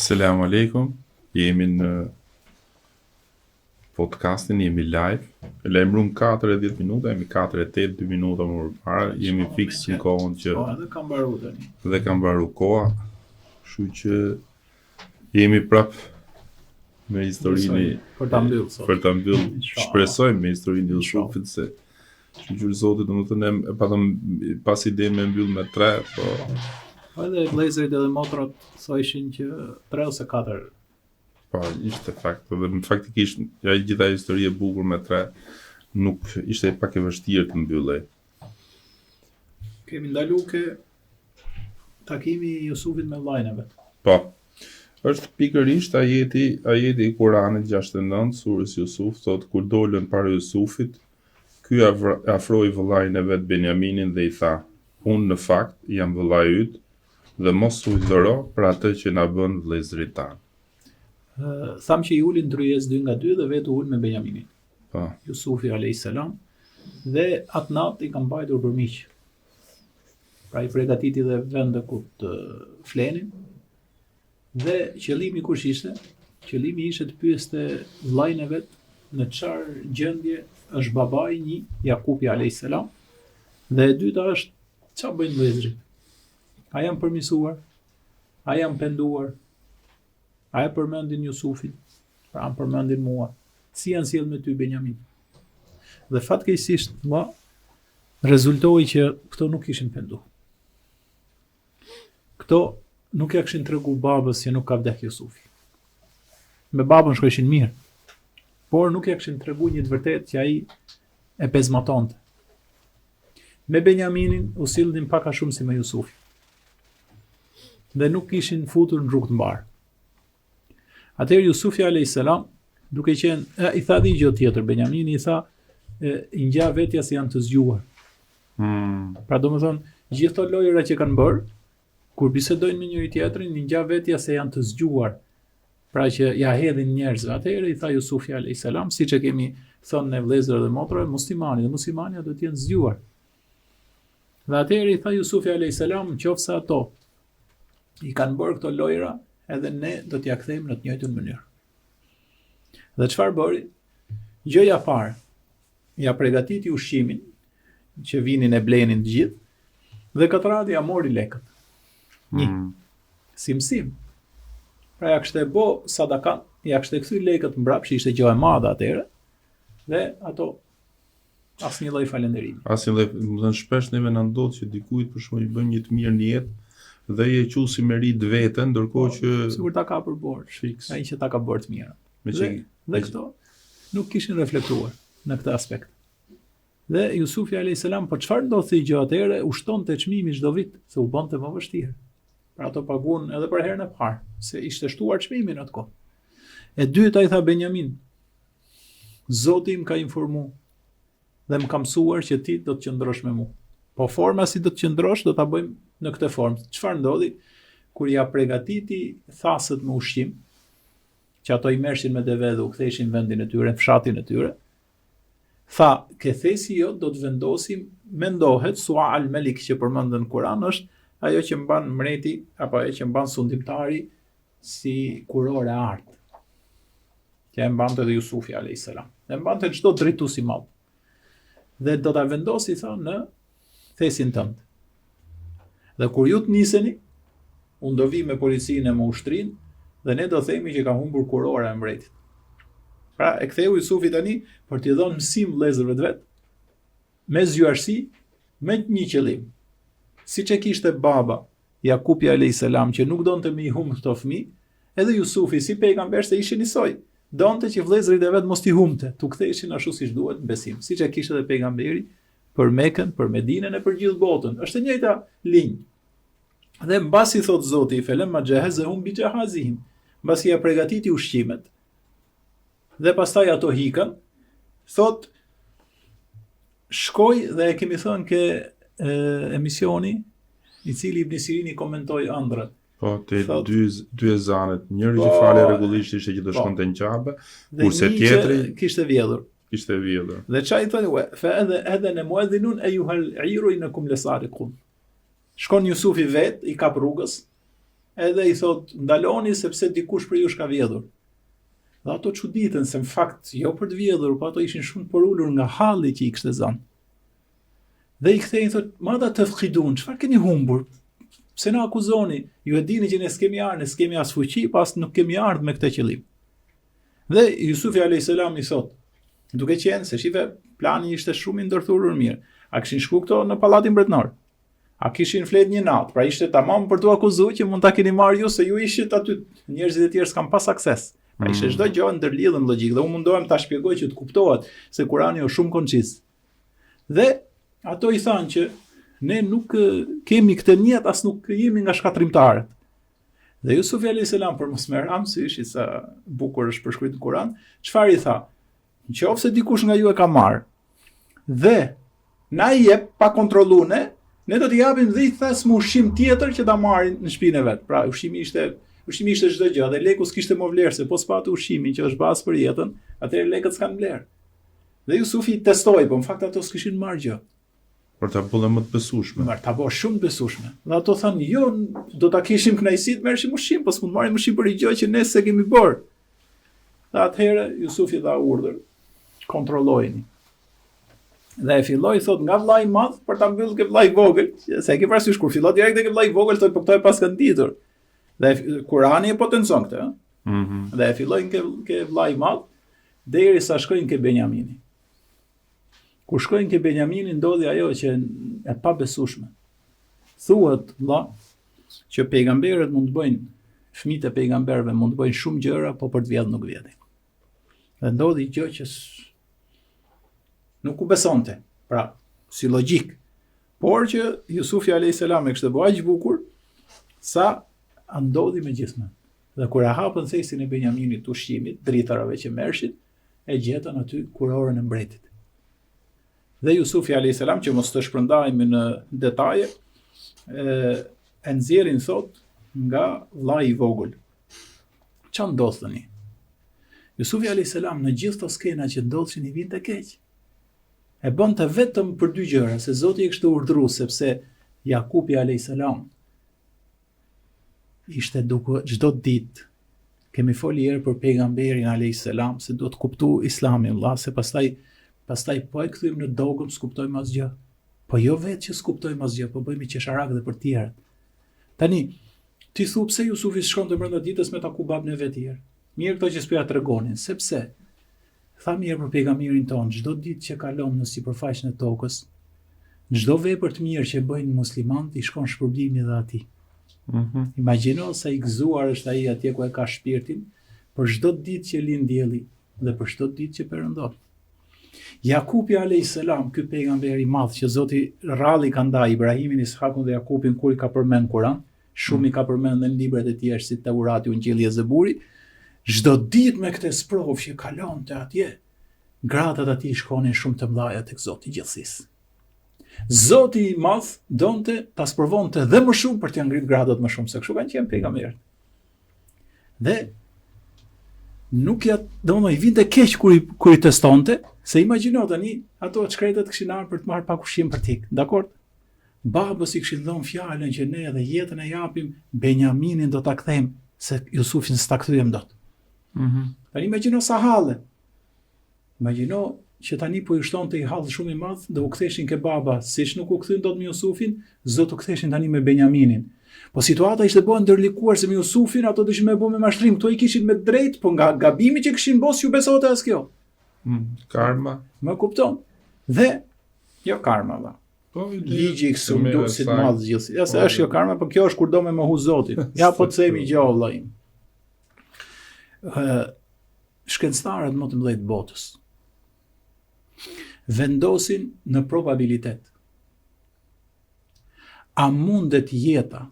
Selam aleikum. Jemi në podcastin, jemi live. E lajmëruam 4 e 10 minuta, jemi 4 e 8, 2 minuta më përpara. Jemi fiks në kohën që Po, edhe ka mbaru tani. dhe ka mbaru koha. Kështu që jemi prap me historinë e- Për ta mbyllë sot. për ta mbyll. Inshallah. Shpresojmë me historinë e Inshallah. Jusufit se Shyqyr Zotit, domethënë e patëm pas ide me mbyll me 3, po Po edhe vëllezërit edhe motrat thoshin që 3 ose 4. Po, ishte fakt, dhe në faktikisht ja gjitha histori e bukur me tre nuk ishte pak e vështirë të mbyllej. Kemi ndalu ke takimi i Jusufit me vllajin e vet. Po. Është pikërisht ajeti, ajeti i Kuranit 69, surës Jusuf, thotë kur dolën para Jusufit, ky afroi vëllain e vet Benjaminin dhe i tha, unë në fakt jam vëllai yt dhe mos u hidhëro për atë që na bën vëllezërit tanë. Ë, Thamë që i ulin tryezë dy nga dy dhe vetë u ul me Benjaminin. Po, Jusufi alayhis salam dhe atë natë i ka mbajtur për miq. Pra i pregatiti dhe vende ku të flenin. Dhe qëllimi kush ishte? Qëllimi ishte të pyeste vëllain e vet në çfarë gjendje është babai një Jakupi alayhis salam dhe e dyta është çfarë bëjnë vëllezërit? A janë përmisuar? A janë penduar? A e përmendin Jusufin? Pra a më përmendin mua? Si janë sjellë me ty Benjamin? Dhe fatkeqësisht, vlla, rezultoi që këto nuk ishin pendu. Këto nuk ja kishin tregu babës që nuk ka vdek Jusufi. Me babën shkojshin mirë, por nuk ja kishin tregu një të vërtetë që ai e pezmatonte. Me Benjaminin u sillnin pak a shumë si me Jusufin. Dhe nuk ishin futur në rrugë të mbarë. Atëherë Jusufi alayhis salam, duke qenë, e, i tha dhe një gjë tjetër, Benjamini i tha, e, i ngja vetja se janë të zgjuar. Hmm. Pra domethënë, gjithë këto lojëra që kanë bërë, kur bisedojnë me njëri tjetrin, i ngja vetja se janë të zgjuar. Pra që ja hedhin njerëzve. Atëherë i tha Jusufi alayhis salam, siç e kemi thënë ne vëllezër dhe motra, muslimani dhe muslimania duhet të jenë zgjuar. Dhe atëherë i tha Jusufi alayhis salam, nëse ato i kanë bërë këto lojra, edhe ne do t'ja kthejmë në të njëjtën mënyrë. Dhe çfarë bëri? Gjëja e parë, ja pregatiti ushqimin që vinin e blenin të gjithë dhe këtë radhë ja mori lekët. Një, Mm. si mësim. Pra ja kishte bo sadakan, ja kishte kthy lekët mbrapsht, që ishte gjë e madhe atëherë, dhe ato asnjë lloj falënderimi. Asnjë lloj, do të thënë shpesh neve na ndodh që dikujt për shembull i bëjmë një të mirë në jetë dhe ai e quan si meritë veten, ndërkohë që Sigur ta ka për borxh, fiks ai që ta ka bërë të mirën. me Dhe, që dhe me që- këto nuk kishin reflektuar në këtë aspekt. Dhe Jusufi alayhis salam, po çfarë ndodhte gjë atëherë, u shtonte çmimi çdo vit, se u bënte më vështirë. Pra ato paguan edhe për herën e parë, se ishte shtuar çmimi në atë kohë. E dyta i tha Benjamin, Zoti im ka informu dhe më ka mësuar që ti do të qëndrosh me mua. Po forma si do të qëndrosh do ta bëjmë në këtë formë. Çfarë ndodhi? Kur ja pregatiti thasët me ushqim, që ato i merrshin me deve dhe u ktheheshin në vendin e tyre, në fshatin e tyre, tha, ke thesi jot do të vendosim, mendohet, Sua al Melik që përmendet në Kur'an është ajo që mban mreti apo ajo që mban sundimtari si kurorë e artë. Që e mbante edhe Jusufi alayhis salam. E mbante çdo drejtues i madh. Dhe do ta vendosi tha në thesin tënd. Dhe kur ju të niseni, unë do vi me policinë e me ushtrinë dhe ne do themi që ka humbur kurora e mbretit. Pra e ktheu Jusufi tani për t'i dhënë mësim vëllezërve të vet me zgjuarsi, me një qëllim. Siç e kishte baba Jakupi alayhis salam që nuk donte me i humb këto fëmijë, edhe Jusufi si pejgamber se ishin njësoj, donte që vëllezërit e vet mos t'i humbte, t'u ktheheshin ashtu siç duhet në besim, siç e kishte edhe pejgamberi për Mekën, për Medinën e për gjithë botën. Është e njëjta linjë. Dhe mbasi thot Zoti, felemma xhehezehum bi xhehazihim, mbasi ja pregatiti ushqimet, dhe pastaj ato ikën, thot shkoi dhe e kemi thënë ke e, emisioni i cili Ibn Sirini komentoi ëndrrën. Po, te Thot- dy dy ezanet, njëri që Po, falej rregullisht ishte që do po. shkonte në Qabe, Dhe kurse një tjetri që kishte vjedhur. kishte vjedhur. Dhe ça i thonë, "Ue, fe edhe edhene muedhinun ejuhel iru innekum lesarikun. Shkon Jusufi vet, i kap rrugës. Edhe i thot, ndaloni sepse dikush prej jush ka vjedhur. Dhe ato çuditen se në fakt jo për të vjedhur, po ato ishin shumë të përulur nga halli që i kishte zënë. Dhe i kthejnë thot, madha tefkidun, çfarë keni humbur? Pse na akuzoni? Ju e dini që ne s'kemi ardhur, ne s'kemi as fuqi, po as nuk kemi ardhur me këtë qëllim. Dhe Jusufi alayhis salam i thot, duke qenë se shife plani ishte shumë i ndërthurur mirë. A kishin shku këto në pallatin mbretëror? A kishin flet një natë? Pra ishte tamam për t'u akuzuar që mund ta keni marrë ju se ju ishit aty, njerëzit e tjerë s'kan pas akses. Pra ishte mm. çdo gjë ndërlidhur në logjikë dhe unë mundohem ta shpjegoj që të kuptohet se Kurani është shumë konciz. Dhe ato i thanë që ne nuk kemi këtë nijet as nuk jemi nga shkatërrimtarët. Dhe Jusufi alayhis salam për mos me ra n'sy, shi sa bukur është përshkruar në Kur'an, çfarë i tha? Në qoftë se dikush nga ju e ka marrë dhe na i jep pa kontrollu ne, ne do t'i japim dhe një thes me ushqim tjetër që ta marrin në shtëpinë e vet. Pra ushqimi ishte ushqimi ishte çdo gjë dhe leku s'kishte më vlerë se po s'pate ushqimin që është bazë për jetën, atëherë lekët s'kanë vlerë. Dhe Jusufi i testoi, po në fakt ato s'kishin marrë gjë. Për ta bërë më të besueshme. Për ta bërë shumë të besueshme. Dhe ato thanë, jo, do ta kishim kënaqësi të merrshim ushqim, po s'mund të marrim ushqim për një gjë që ne s'e kemi bërë. Dhe atëherë Jusufi dha urdhër, kontrollojini. Dhe e filloi thot nga vllai i madh për ta mbyllur ke vllai i vogël, se e ke parasysh kur filloi direkt ke vllai i vogël thot po këto e paskan ditur. Dhe Kurani e potencon këtë, ëh. Mm -hmm. Dhe e filloi ke ke vllai i madh derisa shkojnë ke Benjamini. Kur shkojnë ke Benjamini ndodhi ajo që e pabesueshme. Thuhet vlla që pejgamberët mund të bëjnë fëmijët e pejgamberëve mund të bëjnë shumë gjëra, po për të vjedhë nuk vjedhin. Dhe ndodhi gjë që nuk u besonte. Pra, si logjik. Por që Jusufi alayhis salam e kishte bërë aq bukur sa a ndodhi me gjithë mend. Dhe kur e hapën thesin e Benjaminit të ushqimit, drithërave që merrshin, e gjetën aty kurorën e mbretit. Dhe Jusufi alayhis salam që mos të shpërndahemi në detaje, e, e nxjerrin thot nga vllai i vogël. Ça ndodh tani? Jusufi alayhis salam në gjithë këto skena që ndodhshin i vinte keq. E bënte vetëm për dy gjëra, se Zoti e kishte urdhëruar sepse Jakupi alayhis salam ishte duke çdo ditë kemi fol një herë për pejgamberin alayhis salam se duhet të kuptu islamin vlla se pastaj pastaj po e kthyem në dogëm s'kuptojmë asgjë. Po jo vetë që s'kuptojmë asgjë, po bëhemi qesharak dhe për të tjerët. Tani ti thu pse Jusufi s'shkonte brenda ditës me taku babën e vet një herë. Mirë këto që s'po ja tregonin, sepse Thamë një herë për pejgamberin tonë, çdo ditë që kalon në sipërfaqen e tokës, çdo vepër të mirë që bëjnë muslimanët i shkon shpërblimi dhe atij. Mm -hmm. Imagjino sa i gëzuar është ai atje ku e ka shpirtin për çdo ditë që lind dielli dhe për çdo ditë që perëndon. Jakupi alayhis salam, ky pejgamber i madh që Zoti rrallë i ka nda Ibrahimin, Ishakun dhe Jakupin kur i ka përmend në Kur'an, Shumë i ka përmend në librat e tjerë si Teurati, Ungjilli e Zeburi. Çdo ditë me këtë sprovë që kalonte atje, gradat atij shkonin shumë të mëdha tek Zoti i gjithësisë. Zoti i madh donte ta sprovonte dhe më shumë për t'ia ngrit gradat më shumë, se kështu kanë qenë pejgamberët. Dhe nuk ja, domethënë i vinte keq kur i kur i testonte, se imagjino tani ato shkretët kishin ardhur për të marrë pak ushqim për t'ik, dakord? Babës i kishin dhënë fjalën që ne edhe jetën e japim, Benjaminin do ta kthejmë, se Jusufin s'ta kthyem dot. Mm -hmm. Tani imagjino sa halle. Imagjino që tani po i shtonte një hall shumë i madh, do u ktheshin ke baba, siç nuk u kthyen dot me Jusufin, s'do të ktheshin tani me Benjaminin. Po situata ishte bërë ndërlikuar se me Jusufin ato do ishin me bë me mashtrim, këto i kishin me drejt, po nga gabimi që kishin bërë s'ju besonte as kjo. Mm, karma. Më kupton? Dhe jo karma valla. Po, ligji i sunduesit të madh gjithë. Ja se po, është jo karma, po kjo është kur do me mohu Zotin. Ja po të themi gjë vëlla im. Ë shkencëtarët më të mëdhenj të botës vendosin në probabilitet. A mundet jeta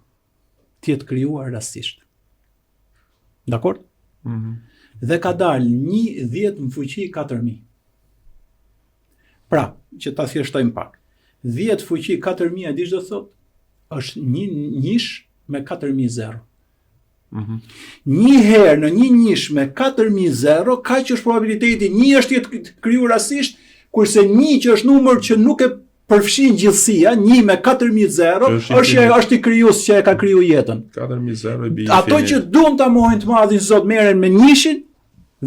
të jetë krijuar rastësisht? Dakord? Mm -hmm. Dhe ka dalë një 10 në fuqi 4000. Pra, që ta thjeshtojmë pak. 10 fuqi 4000 e di ç'do thotë? Është një njësh me 4000 zero. Mm -hmm. Një herë në një njësh me 4000 zero, kaq është probabiliteti, një është jetë kriju rastësisht, kurse një që është numër që nuk e. Përfshin gjithësia, 1 me 4000 zero, është është është i krijues që e ka kriju jetën. 4000 zero i bie. Ato që duan ta mohojnë të madhin Zot merren me njëshin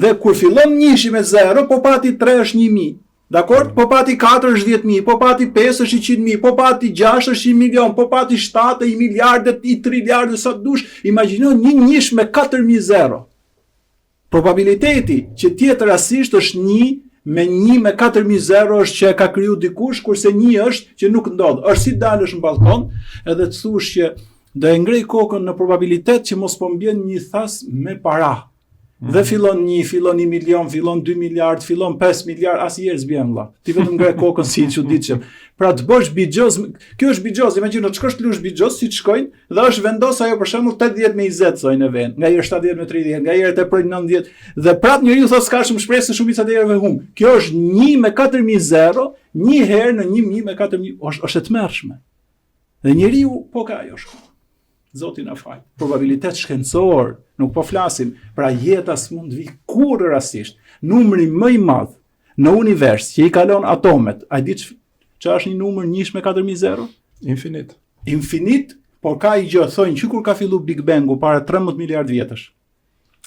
dhe kur fillon njëshi me zero, po pati 3 është 1000. Dakord? Po pati 4 është 10000, po pati 5 është 100000, po pati 6 është 1 milion, po pati 7 1 miliard, 1 triliard sa të dush, imagjino një njësh me 4000 zero. Probabiliteti që të jetë rastësisht është 1 me 1 me 4000 zero është që e ka kriju dikush, kurse një është që nuk ndodh. Është si dalësh në ballkon edhe të thush që do e ngrej kokën në probabilitet që mos po m'bjen një thas me para. Mm -hmm. Dhe fillon një, fillon një milion, fillon 2 miliard, fillon 5 miliard, asnjëherë s'bjen vëlla. Ti vetëm ngre kokën si i çuditshëm. Pra të bësh bixhoz, kjo është bixhoz, imagjino të shkosh të luash bixhoz si të shkojnë dhe është vendos ajo për shembull 80 me 20 thonë e ven, nganjëherë 70 me 30, nganjëherë teprojnë 90 dhe prap njeriu thotë s'ka shumë shpresë se shumica e herëve humb. Kjo është 1 me 4000 zero, një herë në 1000 me 4000, është është e tmerrshme. Dhe njeriu po ka ajo shkon. Zoti na fal. Probabilitet shkencor, nuk po flasim, pra jeta s'mund të vijë kurrë rastësisht. Numri më i madh në univers që i kalon atomet, a di çfarë është një numër 1 me 4000 zero? Infinit. Infinit, por ka i gjë, thonë që kur ka fillu Big Bangu para 13 miliard vjetësh.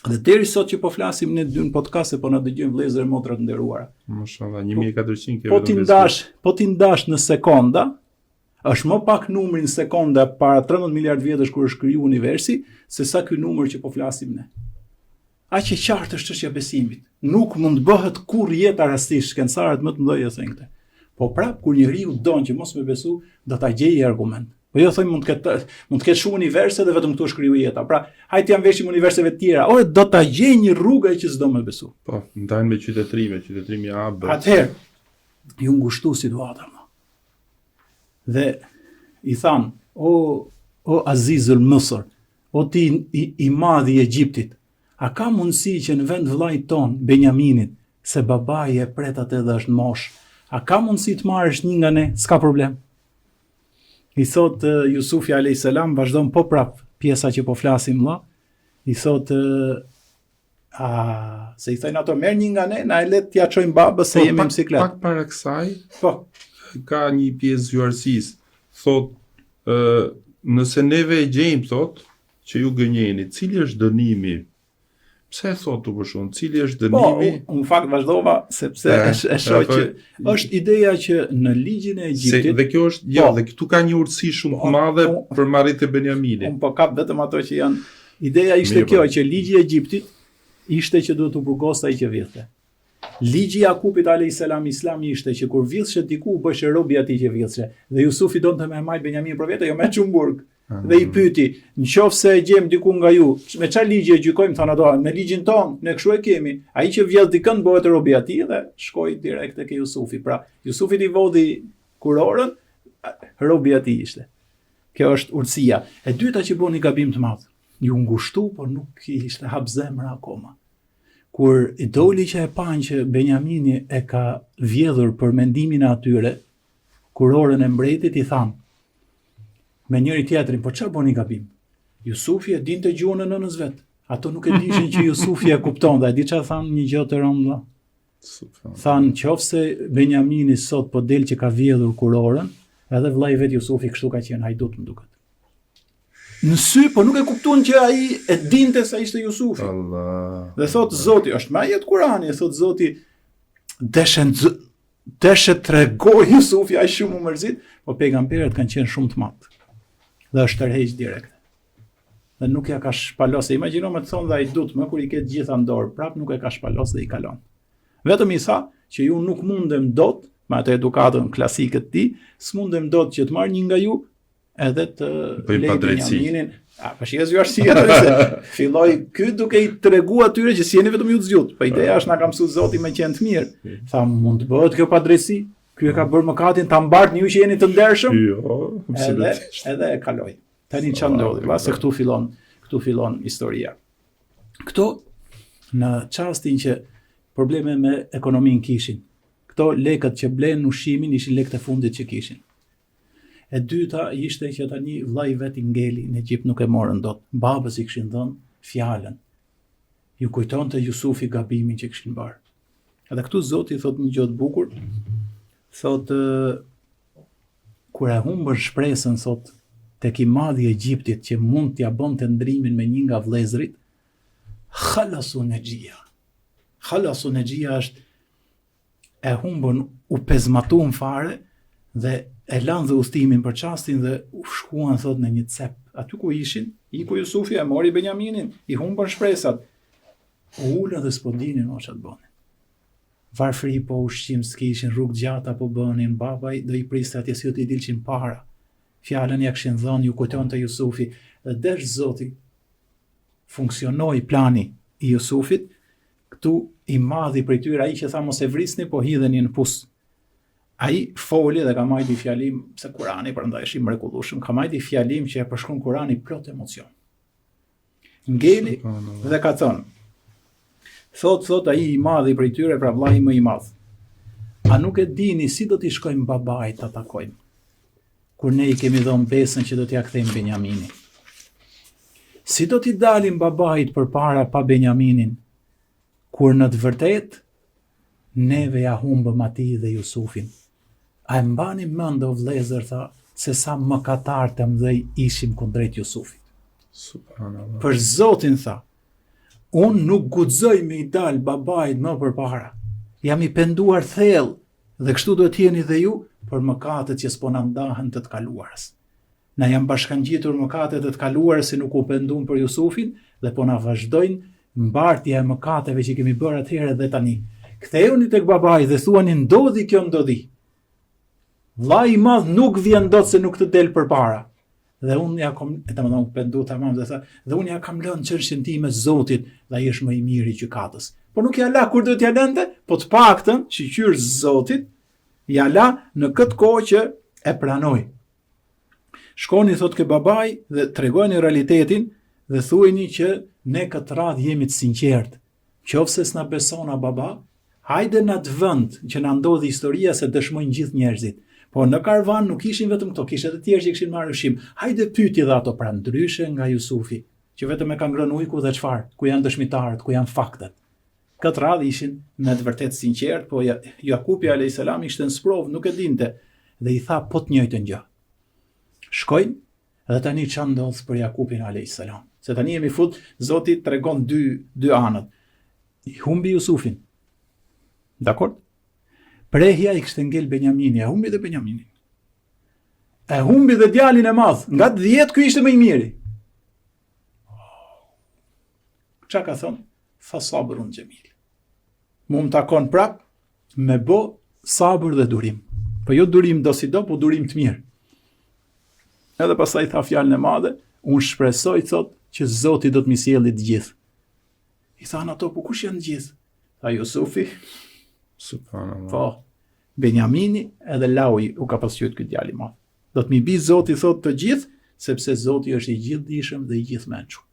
Dhe deri sot që po flasim ne dy në podcast e po na dëgjojnë vëllezër e motra të nderuara. Mashallah, 1400 ke. Po t'i ndash, po t'i ndash në sekonda, është më pak numri në sekonda para 13 miliard vjetësh kur është kriju universi, se sa ky numër që po flasim ne. Aq e qartë është çështja e besimit. Nuk mund të bëhet kurrë jeta rastësisht, shkencëtarët më të mëdhenj e thonë këtë. Po prap kur njeriu don që mos me besu, do ta gjejë argument. Po jo thonë mund të ketë mund të ketë shumë universe dhe vetëm këtu është kriju jeta. Pra, hajt t'ia mveshim universeve të tjera. Ore do ta gjejë një rrugë që s'do me besu. Po, ndajnë me qytetërime, qytetërimi A, B. Atëherë, iu ngushtu situata më. Dhe i thanë, o, o Azizul Misr, o ti i, i madhi i Egjiptit, a ka mundësi që në vend vëllait tonë, Benjaminit, se babai e pret atë dhe është në moshë, a ka mundësi të marrësh një nga ne, s'ka problem. I thotë Jusufi a.s. vazhdon po prap pjesa që po flasim vëlla, i thotë a se i thojnë ato merr një nga ne, na e le t'ia çojmë babës se po, jemi në siklet. Pak para kësaj, po ka një pjesë zgjuarsisë, thotë ë nëse neve e gjejmë thotë që ju gënjeni, cili është dënimi Pse e thotë tu për shumë? Cili është po, dënimi? Po, unë në fakt vazhdova sepse e, e shoh që është ideja që në ligjin e Egjiptit. Se, dhe kjo është, jo, po, dhe këtu ka një urtësi shumë të po, madhe po, për me arrit te Benjamini. Unë po kap vetëm ato që janë. Ideja ishte Mirë, kjo po. që ligji i Egjiptit ishte që duhet t'u burgoste ai që vidhte. Ligji i Jakupit alejhi selam Islam ishte që kur vidhshe diku u bëheshe rob i atij që vidhshe. Dhe Jusufi donte me majt Benjaminin për vete, jo me çu në burg. Dhe i pyeti, në qoftë se e gjejmë diku nga ju, me çfarë ligji e gjykojmë, thanë ato, me ligjin tonë, ne kështu e kemi. Ai që vjedh dikënd bëhet rob i atij dhe shkoi direkt tek Jusufi. Pra, Jusufit i vodhi kurorën, rob i atij ishte. Kjo është urtësia. E dyta që boni gabim të madh. Iu ngushtu, por nuk i ishte hap zemra akoma. Kur i doli që e panë që Benjamini e ka vjedhur për mendimin e atyre, kurorën e mbretit i thanë me njëri tjetrin, po ça boni gabim? Jusufi e dinte gjuhën e nënës vet. Ato nuk e dishin që Jusufi e kupton dhe e di ça thanë një gjë të rëndë. Thanë qoftë se Benjamini sot po del që ka vjedhur kurorën, edhe vëllai vet Jusufi kështu ka qenë hajdut më duket. Në sy, po nuk e kuptuan që ai e dinte se ishte Jusufi. Allah. Dhe thotë Zoti, është me ajet Kurani, thotë Zoti, deshen deshe tregoi Jusufi aq shumë u mërzit, po pejgamberët kanë qenë shumë të madh. Dhe është tërheq direkt. Dhe nuk ja ka shpalos, imagjino me të thonë dhe hajdut, më kur i ke të gjitha në dorë, prap nuk e ka shpalos dhe i kalon. Vetëm i tha që ju nuk mundem dot, me atë edukatën klasike të tij, s'mundem dot që të marr një nga ju, edhe të bëj padrejtësi. A, po shihe zgjuarsia se filloi ky duke i tregu atyre që s'jeni vetëm ju të zgjut. Po ideja është na ka mësuar Zoti me qenë të mirë. Tha mund të bëhet kjo padrejtësi? Ky e ka bërë mëkatin ta mbartni ju që jeni të ndershëm? Jo, edhe edhe e kaloi. Tani ça ndodhi? Va se këtu fillon, këtu fillon historia. Këto në çastin që probleme me ekonominë kishin. Këto lekët që blenë ushqimin ishin lekët e fundit që kishin. E dyta ishte që tani vëllai i vet i ngeli në Egjipt nuk e morën dot. Babës i kishin dhënë fjalën. Ju kujtonte Jusufi gabimin që kishin bërë. Edhe këtu Zoti thotë një gjë të bukur. Thotë. Kur e humbën shpresën thot tek i madhi i Egjiptit që mund t'ia bënte ndrimin me një nga vëllezërit, khalasu nexhija. Khalasu nexhija është e humbën, u pezmatun fare dhe e lanë dhe udhëtimin për çastin dhe u shkuan thot në një cep. Aty ku ishin, iku Jusufi e mori Benjaminin, i humbën shpresat. U ulën dhe s'po dinin më ç'a të bënin. Varfëri po ushqim s'kishin, rrugë gjata po bënin, babai do i priste atje si do t'i dilshin para. Fjalën ia kishin dhënë, ju kujtonte Jusufi dhe desh Zoti funksionoi plani i Jusufit, këtu i madhi prej tyre ai që tha mos e vrisni, po hidheni në pus. Ai foli dhe ka majt një fjalim, se Kurani prandaj është i mrekullueshëm, ka majt një fjalim që e përshkruan Kurani plot emocion. Ngeli dhe ka thënë, thot, thot ai i madhi prej tyre, pra vllai më i madh. A nuk e dini si do t'i shkojmë babait ta takojmë? Kur ne i kemi dhënë besën që do t'ia kthejmë Benjaminin. Si do t'i dalim babait përpara pa Benjaminin, kur në të vërtetë neve ia humbëm atij dhe Jusufin. A e mbani mend o vëllezër tha se sa mëkatarë të mëdhenj ishim kundrejt Jusufit. Subhanallah. Për Zotin tha, unë nuk guxoj me i dal babait më përpara. Jam i penduar thellë dhe kështu duhet të jeni dhe ju për mëkatet që s'po na ndahen të të kaluarës. Na janë bashkangjitur mëkatet e të kaluarës se nuk u pendum për Jusufin dhe po na vazhdojnë mbartja e mëkateve që kemi bërë atëherë dhe tani. Kthehuni tek babai dhe thuani ndodhi kjo ndodhi. Vllai i madh nuk vjen dot se nuk të del përpara. Dhe unë ja kam, e domethënë u pendu tamam dhe tha, dhe unë ja kam lënë çështjen time Zotit dhe ai është më i miri gjykatës. Po nuk ja la kur duhet t'ja lënte, po të paktën shyqyr Zotit ja la në këtë kohë që e pranoi. Shkoni thot ke babai dhe tregojeni realitetin dhe thuajini që ne këtë radhë jemi të sinqertë. Qoftë se s'na beson a baba, hajde në atë vend që na ndodhi historia se dëshmojnë gjithë njerëzit. Po në karvan nuk ishin vetëm këto, kishte edhe të tjerë që kishin marrë ushqim. Hajde pyeti dhe ato pra ndryshe nga Jusufi, që vetëm e ka ngrënë ujku dhe çfarë, ku janë dëshmitarët, ku janë faktet. Këtë radhë ishin me të vërtetë sinqertë, po Jakupi alayhis salam ishte në sprovë, nuk e dinte dhe i tha po të njëjtën gjë. Shkojnë dhe tani ça ndodh për Jakupin alayhis salam. Se tani jemi fut, Zoti tregon dy dy anët. I humbi Jusufin. Dakord? Prehja i kishte ngel Benjamini, e humbi dhe Benjaminin. E humbi dhe djalin e madh, nga të 10 ky ishte më i miri. Ça ka thënë? Fa sabrun xhemil. Mu më takon prap me bo sabër dhe durim. Po jo durim dosido, po durim të mirë. Edhe pastaj tha fjalën e madhe, unë shpresoj, thot, që Zoti do të m'i sjelli të gjithë. I thanë ato, po kush janë të gjithë? Tha Jusufi. Subhanallah. Po, Benjamini edhe Laui u ka pas qujt ky djali i madh. Do të m'i bi Zoti, thot, të gjithë, sepse Zoti është i gjithëdijshëm dhe i gjithëmençur.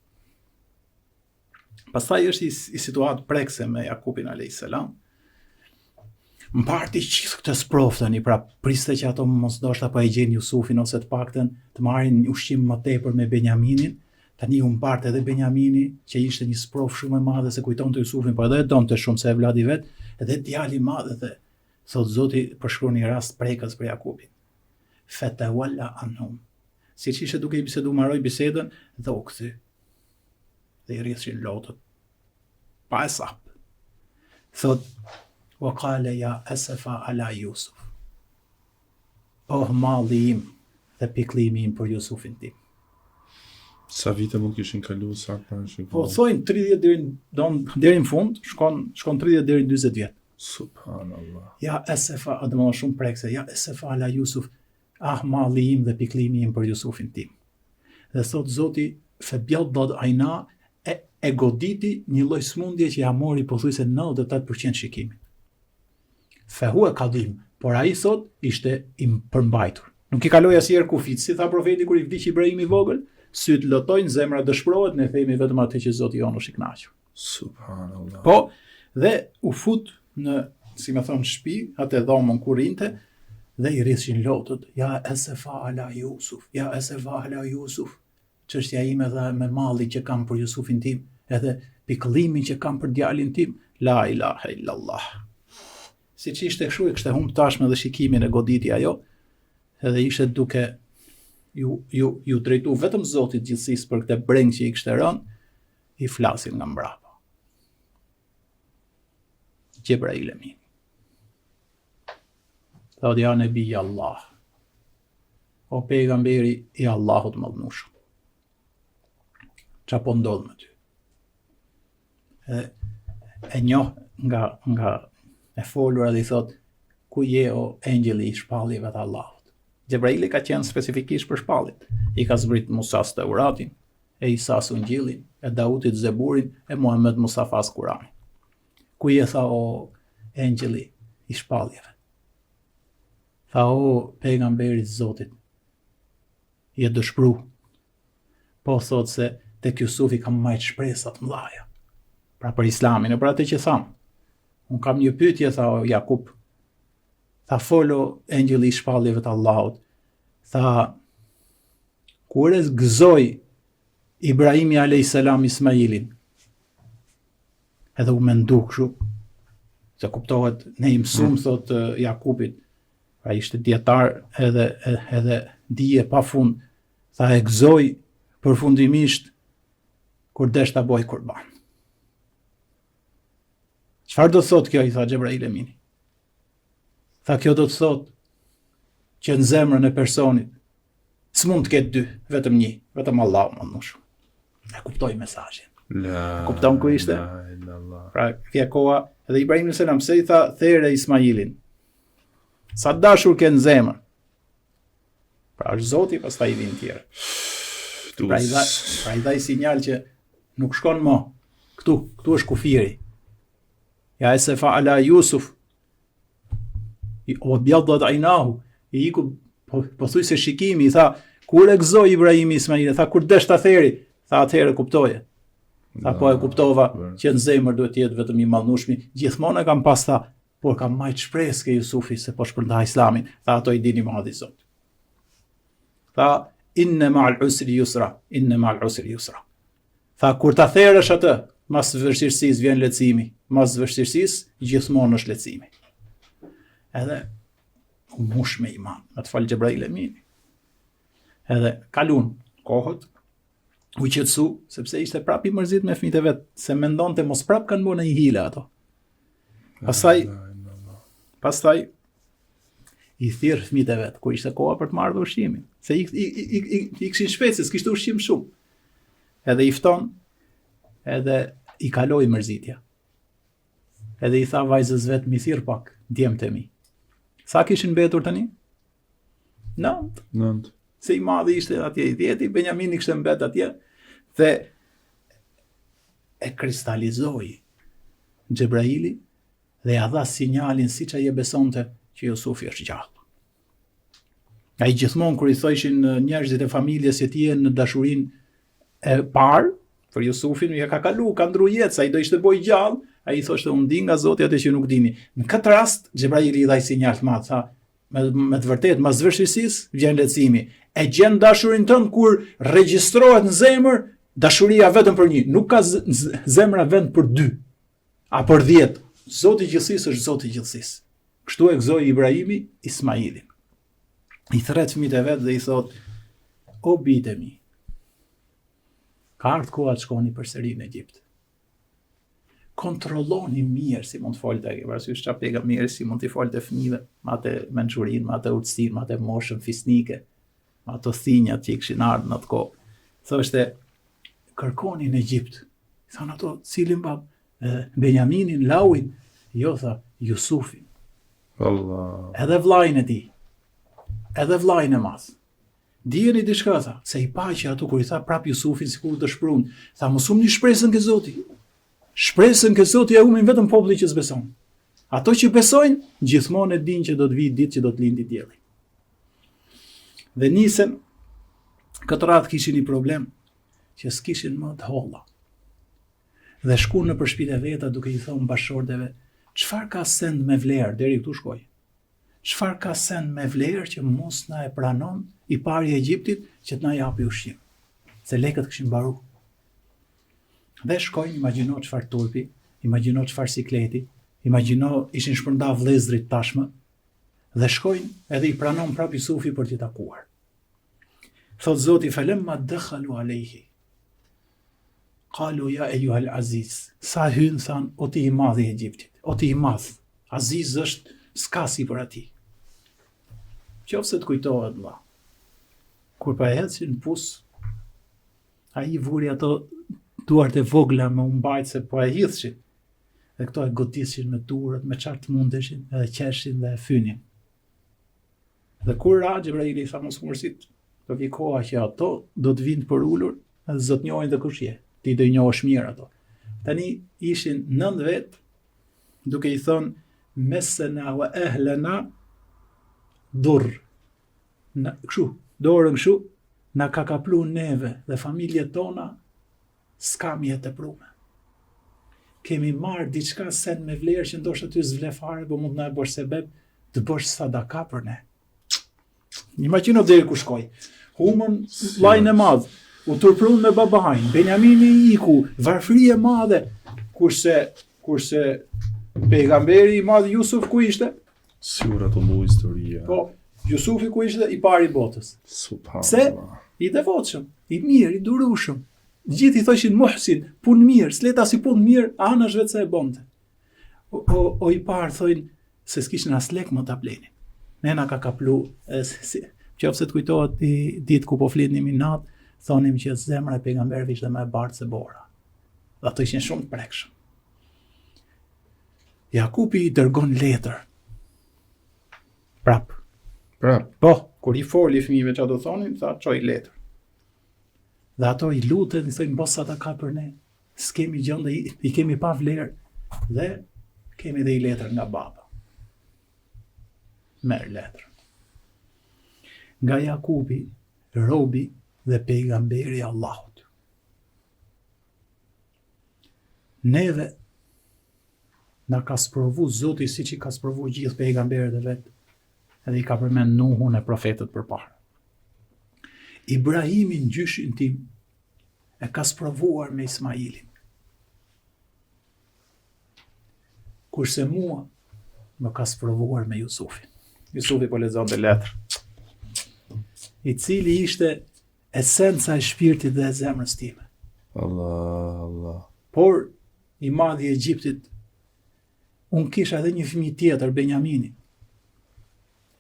Pastaj është i, i situatë prekëse me Jakupin alayhis salam. Mbarti gjithë këtë sprovë tani, pra priste që ato mos ndoshta po e gjejnë Jusufin ose të paktën të marrin ushqim më tepër me Benjaminin. Tani u mbart edhe Benjamini, që ishte një sprovë shumë e madhe se kujtonte Jusufin, po edhe e donte shumë se evladi vet, edhe djali i madh edhe thot Zoti përshkruan një rast prekës për Jakupin. Fetawalla anhum. Siç ishte duke i bisedu, mbaroi bisedën dhe u kthy. Dhe i rridhshin lotët. Pa hesap. Thot, wa kale ja esefa ala Jusuf. Oh, malli im dhe pikllimi im për Jusufin tim. Sa vite mund kishin kalu, sa pa ishin Po, thojnë 30 deri don deri në fund, shkon shkon 30 deri në 40 vjet. Subhanallah. Ja esefa, domethënë shumë prekëse, ja esefa ala Jusuf, ah malli im dhe pikllimi im për Jusufin tim. Dhe thot Zoti febjaddat ajna e, e goditi një lloj smundje që ja mori pothuajse 98% shikimin. Fehue kadhim, por ai thot ishte i përmbajtur. Nuk i kaloi asnjëherë kufit, si tha profeti kur i vdiq Ibrahimi i vogël, sytë lotojnë, zemra dëshpërohet, ne themi vetëm atë që Zoti jonë është i kënaqur. Subhanallah. Po, dhe u fut në, si me thonë, shtëpi, atë dhomën ku rrinte, dhe i rridhshin lotët, ja esefa ala Jusuf, ja esefa ala Jusuf, çështja ime dhe me malli që kam për Jusufin tim, edhe pikëllimin që kam për djalin tim, la ilaha illallah. Siç ishte kështu, e kishte humb tashmë edhe shikimin e goditi ajo. Edhe ishte duke ju ju ju drejtu vetëm Zotit gjithësisë për këtë brengë që i kishte rënë, i flasin nga mbrapa. Xhebrail Emini. Thotë ja nebi Allah. O pejgamberi i Allahut madhnushëm. Ça po ndodh me ty? E, e njoh nga, nga e folura dhe i thot, ku je o engjëlli i shpalljeve të Allahut? Xhebraili ka qenë specifikisht për shpalljet. I ka zbrit Musas Teuratin, e Isas Ungjillin, e Dautit Zeburin, e Muhammed Mustafas Kuranin. Ku je tha o engjëlli i shpalljeve? Tha o pejgamberi i Zotit, je dëshpru. Po thot se tek Jusufi kam majt shpresa të mëdhaja. Pra për islamin e për atë që thamë. Unë kam një pyetje, tha o Jakup. Tha fol o engjëlli i shpalljeve të Allahut. Tha, kur e gëzoi Ibrahimi a.s. Ismailin, edhe u mendu kështu, se kuptohet, ne i mësum, mm. thot Jakupit, pra ishte dietar edhe, edhe dije pa fund, tha e gëzoi përfundimisht kur desh ta boj kurban. Çfarë do të thotë kjo, i tha Xhebrail Emini? Tha kjo do të thotë që në zemrën e personit s'mund të ketë dy, vetëm një, vetëm Allahu madhnushëm. E kuptoi mesazhin. La, kupton ku ishte? La, la, la. Pra, vjen koha, edhe Ibrahim alejhi selam, pse i tha there Ismailin? Sa dashur ke në zemër? Pra, është Zoti, pastaj i vijnë tjerë. Pra i dha, pra i dha i sinjal që nuk shkon mo. Këtu, këtu është kufiri. Ja esefa ala Jusuf, Wabjaddat ajnahu, i iku, po, pothuajse shikimi, i tha, kur e gëzoi Ibrahimi Ismailin, tha, kur desh ta theri, tha, atëherë kuptoje. Tha, po e kuptova, që në zemër duhet të jetë vetëm i madhnushmi, gjithmonë e kam pas, tha, por kam majt shpresë ke Jusufi se po shpërnda islamin, tha, ato i din i madhi Zot. Tha, inne ma'al usri jusra, inne ma'al usri jusra. Tha, kur ta therësh atë, mas vështirësisë vjen lehtësimi, mas vështirësisë gjithmonë është lehtësimi. Edhe u mush me iman, me të fol Xhebrail Emini. Edhe kalun kohët, u qetësu, sepse ishte prap i mërzit me fëmijët e vet, se mendonte mos prap kanë bërë një hile ato. Pastaj, pastaj i thirr fëmijët e vet, kur ishte koha për të marrë ushqimin, se i i i i, i kishin shpejt, se s'kishte ushqim shumë. Edhe i fton, edhe i kaloi mërzitja. Edhe i tha vajzës vet, m'i thirr pak, djemtë e mi. Sa kishin mbetur tani? Nëntë. Nëntë. Se i madhi ishte atje i dhjeti, Benjamini kishte mbet atje, dhe e kristalizoi Xhebraili dhe ia dha sinjalin siç ai e besonte që Jusufi është gjallë. Ai gjithmonë kur i thojshin njerëzit e familjes që ti je në dashurinë e parë për Jusufin, ja ka kalu, ka ndru jetë, se ai do ishte bo i gjallë, ai i thoshte unë di nga Zoti atë që nuk dini. Në këtë rast Xhebraili i dha sinjal të madh, tha, me, me të vërtetë mas vështirësisë vjen lehtësimi. E gjen dashurinë tënd kur regjistrohet në zemër dashuria vetëm për një, nuk ka zemra vend për dy. A për 10. Zoti i gjithësisë është Zoti i gjithësisë. Kështu e gëzoi Ibrahimi Ismailin. I thërret fëmijët e vet dhe i thot: "O bijtë e mi, ka ardhur koha të shkoni përsëri në Egjipt. Kontrolloni mirë si mund të folte, ke parasysh ça pejgamberi si mund t'i folte fëmijëve, me atë mençurinë, me atë urtësinë, me atë moshën fisnike, me ato thinjat që i kishin ardhur në atë kohë. Thoshte, kërkoni në Egjipt. Thanë ato, cilin bab? Benjaminin, Lauin, jo tha, Jusufin. Allah. Edhe vllain e tij. Edhe vllain e madh. Dijeni diçka tha, se i pa që ato kur i tha prap Jusufin sikur u dëshpërun, tha mos humni shpresën ke Zoti. Shpresën ke Zoti e humbin vetëm populli që s'beson. Ato që besojnë, gjithmonë e dinë që do të vijë ditë që do të lindi dielli. Dhe nisen këtë radhë kishin një problem që s'kishin më të holla. Dhe shkun nëpër shpitë e veta duke i thonë bashkëshorteve, çfarë ka send me vlerë, deri këtu shkoi. Çfarë ka send me vlerë që mos na e pranon i pari i Egjiptit që të na japi ushqim. Se lekët kishin mbaru. Dhe shkojnë, imagjino çfarë turpi, imagjino çfarë sikleti, imagjino ishin shpërnda vëllezërit tashmë. Dhe shkojnë edhe i pranon prapë Jusufi për t'i takuar. Thot Zoti felemma dekhalu alejhi. Kalu ja ejuhel aziz. Sa hynë, thanë, o ti i madh i Egjiptit, o ti i madh. Aziz është s'ka si për atij. Qoftë se të kujtohet, vlla. Kur po e hedhshin në pus, ai i vuri ato duart e vogla me u mbajt se po e hidhshin. Dhe këto e godishin me durët, me çfarë të mundeshin, edhe qeshin dhe e fynin. Dhe kur ra, Xhebraili i tha mos u mërzit, do vi koha që ato do të vinë të përulur dhe s'do të njohin dhe kush je. Ti do i njohësh mirë ato. Tani ishin nënd vetë duke i thënë mesena wa ehlena durr. Na, kështu, dorën kështu, na ka kaplu neve dhe familjet tona skamje e teprume. Kemi marrë diçka sen me vlerë që ndoshta ty s'vle fare, po mund të na e bësh sebeb të bësh sadaka për ne. Imagjino deri ku shkoi. Humën vllain e madh, u turprun me babain, Benjamini iku, varfëri e madhe, kurse kurse pejgamberi i madh Jusuf ku ishte? Si u rrotullu historia. Po, Jusufi ku ishte i pari i botës. Subhanallah. Pse? I devotshëm, i mirë, i durueshëm. Gjithë i thoshin Muhsin, punë mirë, s'le asnjë punë mirë, anash veç se e bonte. O, o, o i parë thojnë se s'kishin as lek më ta blenin. Ne na ka kaplu, e, si, qoftë se të kujtohet një ditë ku po flitnim një natë, thonim që zemra e pejgamberëve ishte më e bardhë se bora. Dhe ato ishin shumë të prekshëm. Jakupi i dërgon letër. Prap. Prap. Po, kur i foli fëmijëve çfarë do thonin, tha çoj letër. Dhe ato i luten, i thonë bo sadaka për ne. S'kemi gjë dhe i, i kemi pa vlerë. Dhe kemi dhe i letër nga baba. Merr letrën. Nga Jakubi, robi dhe pejgamberi i Allahut. Neve na ka sprovu Zoti siç i ka sprovu gjithë pejgamberët e vet, edhe i ka përmend Nuhun e profetët përpara. Ibrahimin gjyshin tim e ka sprovuar me Ismailin. Kurse mua më ka sprovuar me Jusufin. Jusufi po lexonte letër. I cili ishte esenca e shpirtit dhe e zemrës time. Allah, Allah. Por, i madhi i Egjiptit, unë kisha edhe një fëmijë tjetër, Benjaminin,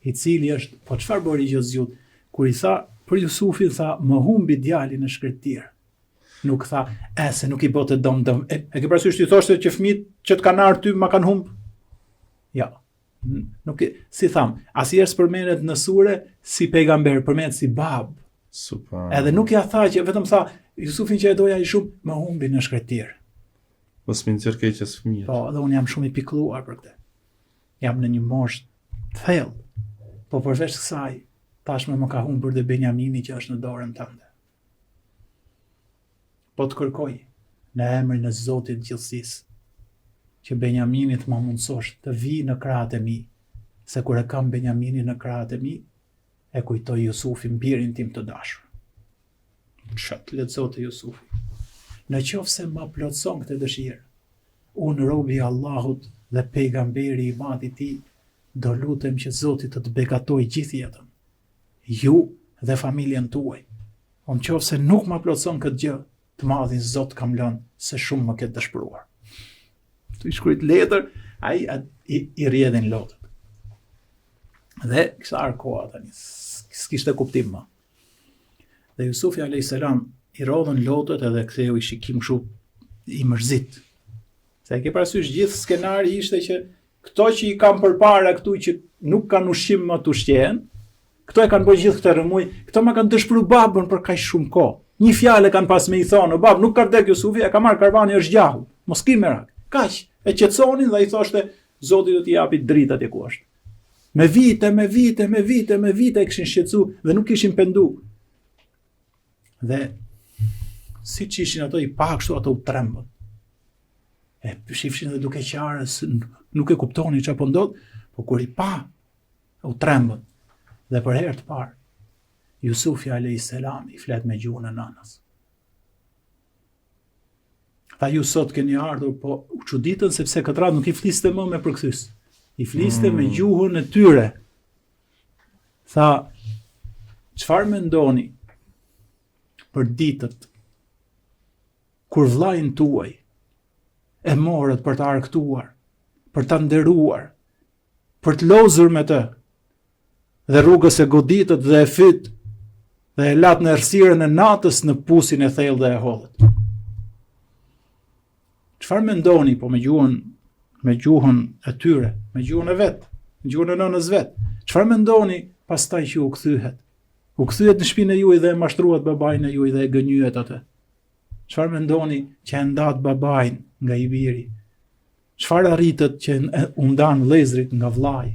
i cili është, po çfarë bëri Gjoziut, kur i tha, për Jusufin tha, më humbi djali në shkretëtirë. Nuk tha, e, se nuk i bote dëm dëm, e, e ke parasysh t'i thoshte që fëmijët që të kanë ardhur ty ma kanë humb? Ja. Nuk e, si tham, asnjëherë s'përmendet në sure si pejgamber, përmendet si bab. Super. Edhe nuk ja tha që vetëm tha Jusufin që e doja i shumë, më humbi në shkretëtirë. Mos më nxjerr keq as fëmijët. Po, dhe unë jam shumë i pikëlluar për këtë. Jam në një moshë të thellë. Po përveç kësaj, tashmë më ka humbur dhe Benjamini që është në dorën tënde. Po të kërkoj në emrin e Zotit të gjithësisë, që Benjaminin të ma mundësosh të vijë në krahët e mi, se kur e kam Benjaminin në krahët e mi, e kujtoj Jusufin, birin tim të dashur. Ça të lexonte Jusufi? Në qoftë se ma plotëson këtë dëshirë, unë robi i Allahut dhe pejgamberi i madh i tij, do lutem që Zoti të të begatojë gjithë jetën. Ju dhe familjen tuaj. Po në qoftë se nuk ma plotëson këtë gjë, të madhin Zot kam lënë se shumë më ke dëshpëruar. Tu i shkrujt letër, ai a, i, i rrjedhin lotët. Dhe kishte ardhur koha tani, s'kishte kuptim më. Dhe Jusufi a.s. i rrodhën lotët edhe ktheu i shikim kështu i mërzit. Se e ke parasysh gjithë skenari ishte që këto që i kam përpara këtu që nuk kanë ushqim më të ushqehen, këto e kanë bërë gjithë këtë rrëmujë, këto ma kanë dëshpëru babën për kaq shumë kohë. Një fjalë e kanë pas me i thonë, o babë, nuk ka vdek Jusufi, e ka marrë karvani është gjallë. Mos ki merak. Kaq, e qetësonin dhe i thoshte Zoti do t'i japi dritë atje ku është. Me vite, me vite, me vite, me vite e kishin shqetësu dhe nuk ishin pendu. Dhe siç ishin ato i pa kështu ato u trembën. E shifshin dhe duke qarë, nuk e kuptonin çfarë po ndodh, po kur i pa, u trembën. Dhe për herë të parë, Jusufi a.s. i flet me gjuhën e nënës. Tha ju sot keni ardhur, po u çuditën sepse këtë radhë nuk i fliste më me përkthyes. I fliste mm. me gjuhën e tyre. Tha, çfarë mendoni për ditët kur vllain tuaj e morët për ta argëtuar, për ta nderuar, për të lozur me të, dhe rrugës e goditët dhe e fytë, dhe e latë në errësirën e natës në pusin e thellë dhe e hodhët. Çfarë mendoni po me gjuhën me gjuhën e tyre, me gjuhën e vet, me gjuhën e nënës vet? Çfarë mendoni pastaj që u kthyet? U kthyet në shpinë e juaj dhe e mashtruat babain e juaj dhe e gënjyet atë. Çfarë mendoni që e ndatë babain nga i biri? Çfarë arritët që u ndanë vëllezërit nga vëllai?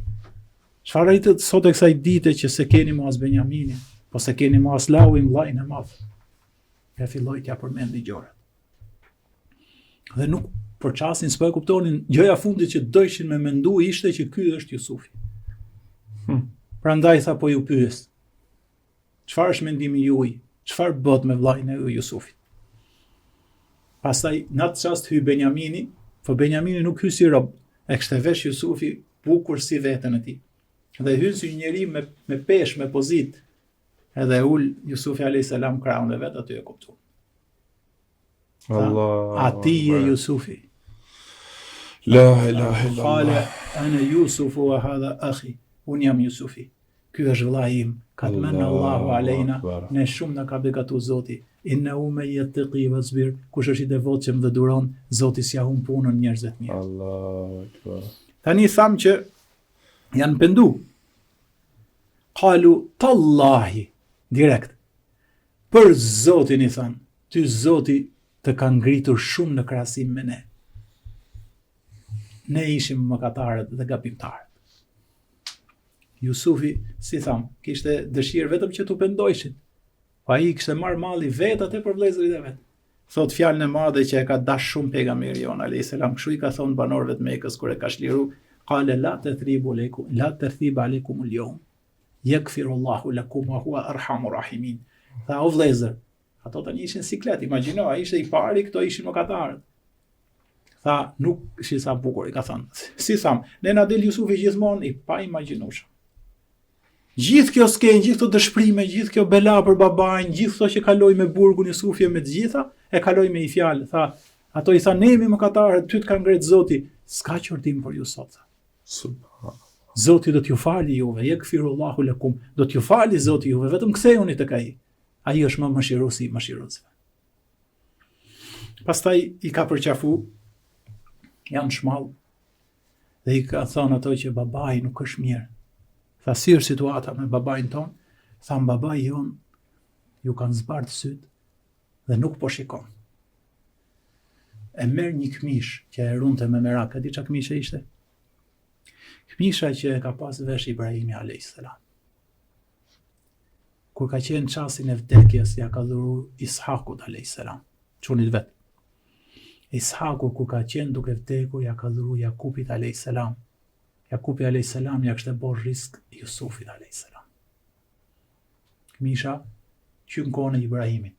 Çfarë arritët sot e kësaj dite që s'e keni më as Benjaminin, po s'e keni më as Lavin vëllain e madh? E filloi t'ia përmendi gjërat. Dhe nuk për çastin s'po e kuptonin, gjëja e fundit që dojshin me mendu ishte që ky është Jusufi. Hmm. Prandaj tha po ju pyes. Çfarë është mendimi juaj? Çfarë bëtë me vëllain e juaj Jusufin? Pastaj në atë çast hy Benjamini, po Benjamini nuk hy si rob, e kishte vesh Jusufi bukur si veten e tij. Dhe hyn si një njeri me me peshë, me pozitë. Edhe e ul Jusufi alayhis salam krahun e vet aty e kuptu. Allah. A ti je Jusufi. La ilaha illallah. Kale ana Jusufu wa hadha akhi. Unë jam Jusufi. Ky është vëllai im. Kad menne Allahu alejna. Ne shumë na ka begatu Zoti. Innehu men jetteki ve jasbir. Kush është i devotshëm dhe duron, Zoti s'ia humb punën njerëzve të mirë. Allahu akbar. Tani thamë që janë pendu. Kalu tallahi direkt. Për Zotin i thanë, ty Zoti të ka ngritur shumë në krahasim me ne. Ne ishim mëkatarët dhe gabimtarët. Jusufi, si thamë, kishte dëshirë vetëm që t'u pendojshin. Po ai kishte marrë malli vetë atë për vëllezërit e vet. Thotë fjalën e madhe që e ka dash shumë pejgamberi jonë alayhis salam, kështu i ka thonë banorëve të Mekës kur e ka çliru, qala la tathribu alaykum, la tathriba alaykum al-yawm. Yaghfirullahu lakum wa huwa arhamur rahimin. Tha o vëllezër, ato tani ishin siklet, imagjino, ai ishte i pari, këto ishin mëkatarët. Tha, nuk, si sa bukur i ka thënë. Si thamë, ne na del Jusufi gjithmonë i paimagjinueshëm. Gjithë kjo skenë, gjithë këto dëshpërime, gjithë kjo bela për babain, gjithë këto që kaloi me burgun Jusufi e me të gjitha, e kaloi me një fjalë, tha, ato i tha ne jemi mëkatarët, ty të ka ngrit Zoti, s'ka qortim për ju sot, tha. Subhanallah. Zoti do t'ju fali juve, jagfirullahu lakum, do t'ju fali Zoti juve, vetëm kthehuni tek ai. Ai është më mëshiruesi i mëshiruesve. Pastaj i ka përqafu, janë shmall dhe i ka thonë ato që babai nuk është mirë. Tha si është situata me babain tonë? Thanë babai jonë ju kanë zbardh sytë dhe nuk po shikon. E merr një këmishë që e runte me merak, e di ça këmishe ishte? Këmisha që e ka pas vesh Ibrahimi a.s. Kur ka qenë çastin e vdekjes, ja ka dhuru Ishakut a.s. Çunit vet. Ishaku kur ka qenë duke vdekur, ja ka dhuru Jakupit a.s. Jakupi a.s. ja kishte bo rrisk Jusufit a.s. Këmisha që në kohën e Ibrahimit.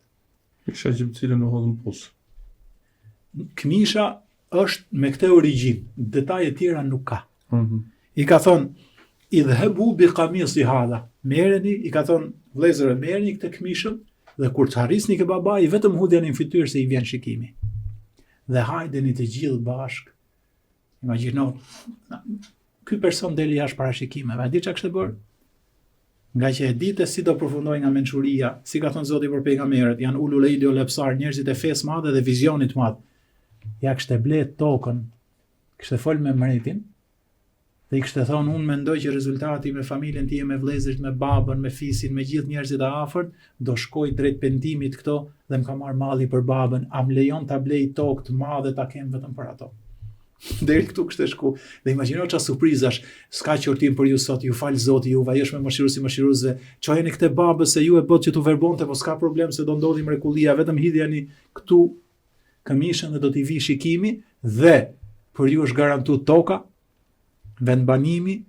Këmisha që të cilën u hodhën në pus. Këmisha është me këtë origjinë, detaje tjera nuk ka. Mm -hmm. I ka thonë, idhhebu bi kamisi hadha, merreni, i ka thonë, vllezër, merreni këtë këmishën, dhe kur të arrisni ke babai, vetëm hudhjani në fytyrë se i vjen shikimi. Dhe hajdeni të gjithë bashkë, Imagjino, ky person deli jashtë parashikimeve, a di çka kishte bërë? Nga që e dite si do përfundoj nga mençuria, si ka thënë Zoti për pejgamberët, janë ulul ejdi uel ebsar, njerëzit e fesë madhe dhe vizionit madh. Ja kishte ble tokën, kishte fol me mbretin, dhe i kishte thonë unë mendoj që rezultati me familjen time, me vëllezërit, me babën, me fisin, me gjithë njerëzit e afërt, do shkoj drejt pendimit këto dhe më ka marrë malli për babën, a më lejon ta blej tokë të madhe ta kem vetëm për ato. Deri këtu kishte shku. Dhe imagjino çfarë surprizash, s'ka qortim për ju sot, ju fal Zoti juve, ai është më mëshiruesi i mëshiruesve. Çojeni këtë babës se ju e bëtë që t'u verbonte, po s'ka problem se do ndodhi mrekullia, vetëm hidhjani këtu këmishën dhe do t'i vi shikimi dhe për ju është garantu toka, vendbanimi,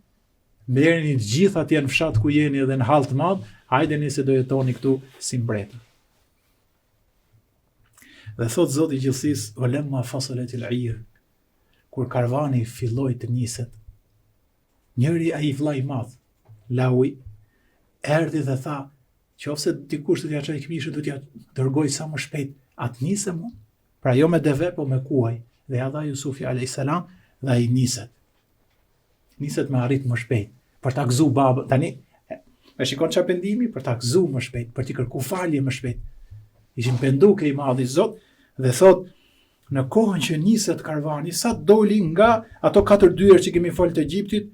merreni të gjithë atje në fshat ku jeni edhe në hall të madh, hajdeni se do jetoni këtu si mbretër. Dhe thot Zoti i gjithësisë, "Wa lamma fasalatil ir", kur karvani filloi të niset, njëri ai vëllai i madh, Lawi, Erdhi dhe tha, qoftë se dikush do t'ia çojë këmishën, do t'ia dërgoj sa më shpejt. A të nisem unë? Pra jo me deve, po me kuaj. Dhe ia dha Jusufi a.s. dhe ai niset. Niset me arrit më shpejt, për ta gëzu babën. Tani, e shikon ça pendimi, për ta gëzu më shpejt, për t'i kërku falje më shpejt. Ishin pendu ke i madhi Zot dhe thot, në kohën që niset karvani, sa doli nga ato katër dyer që kemi folë të Egjiptit,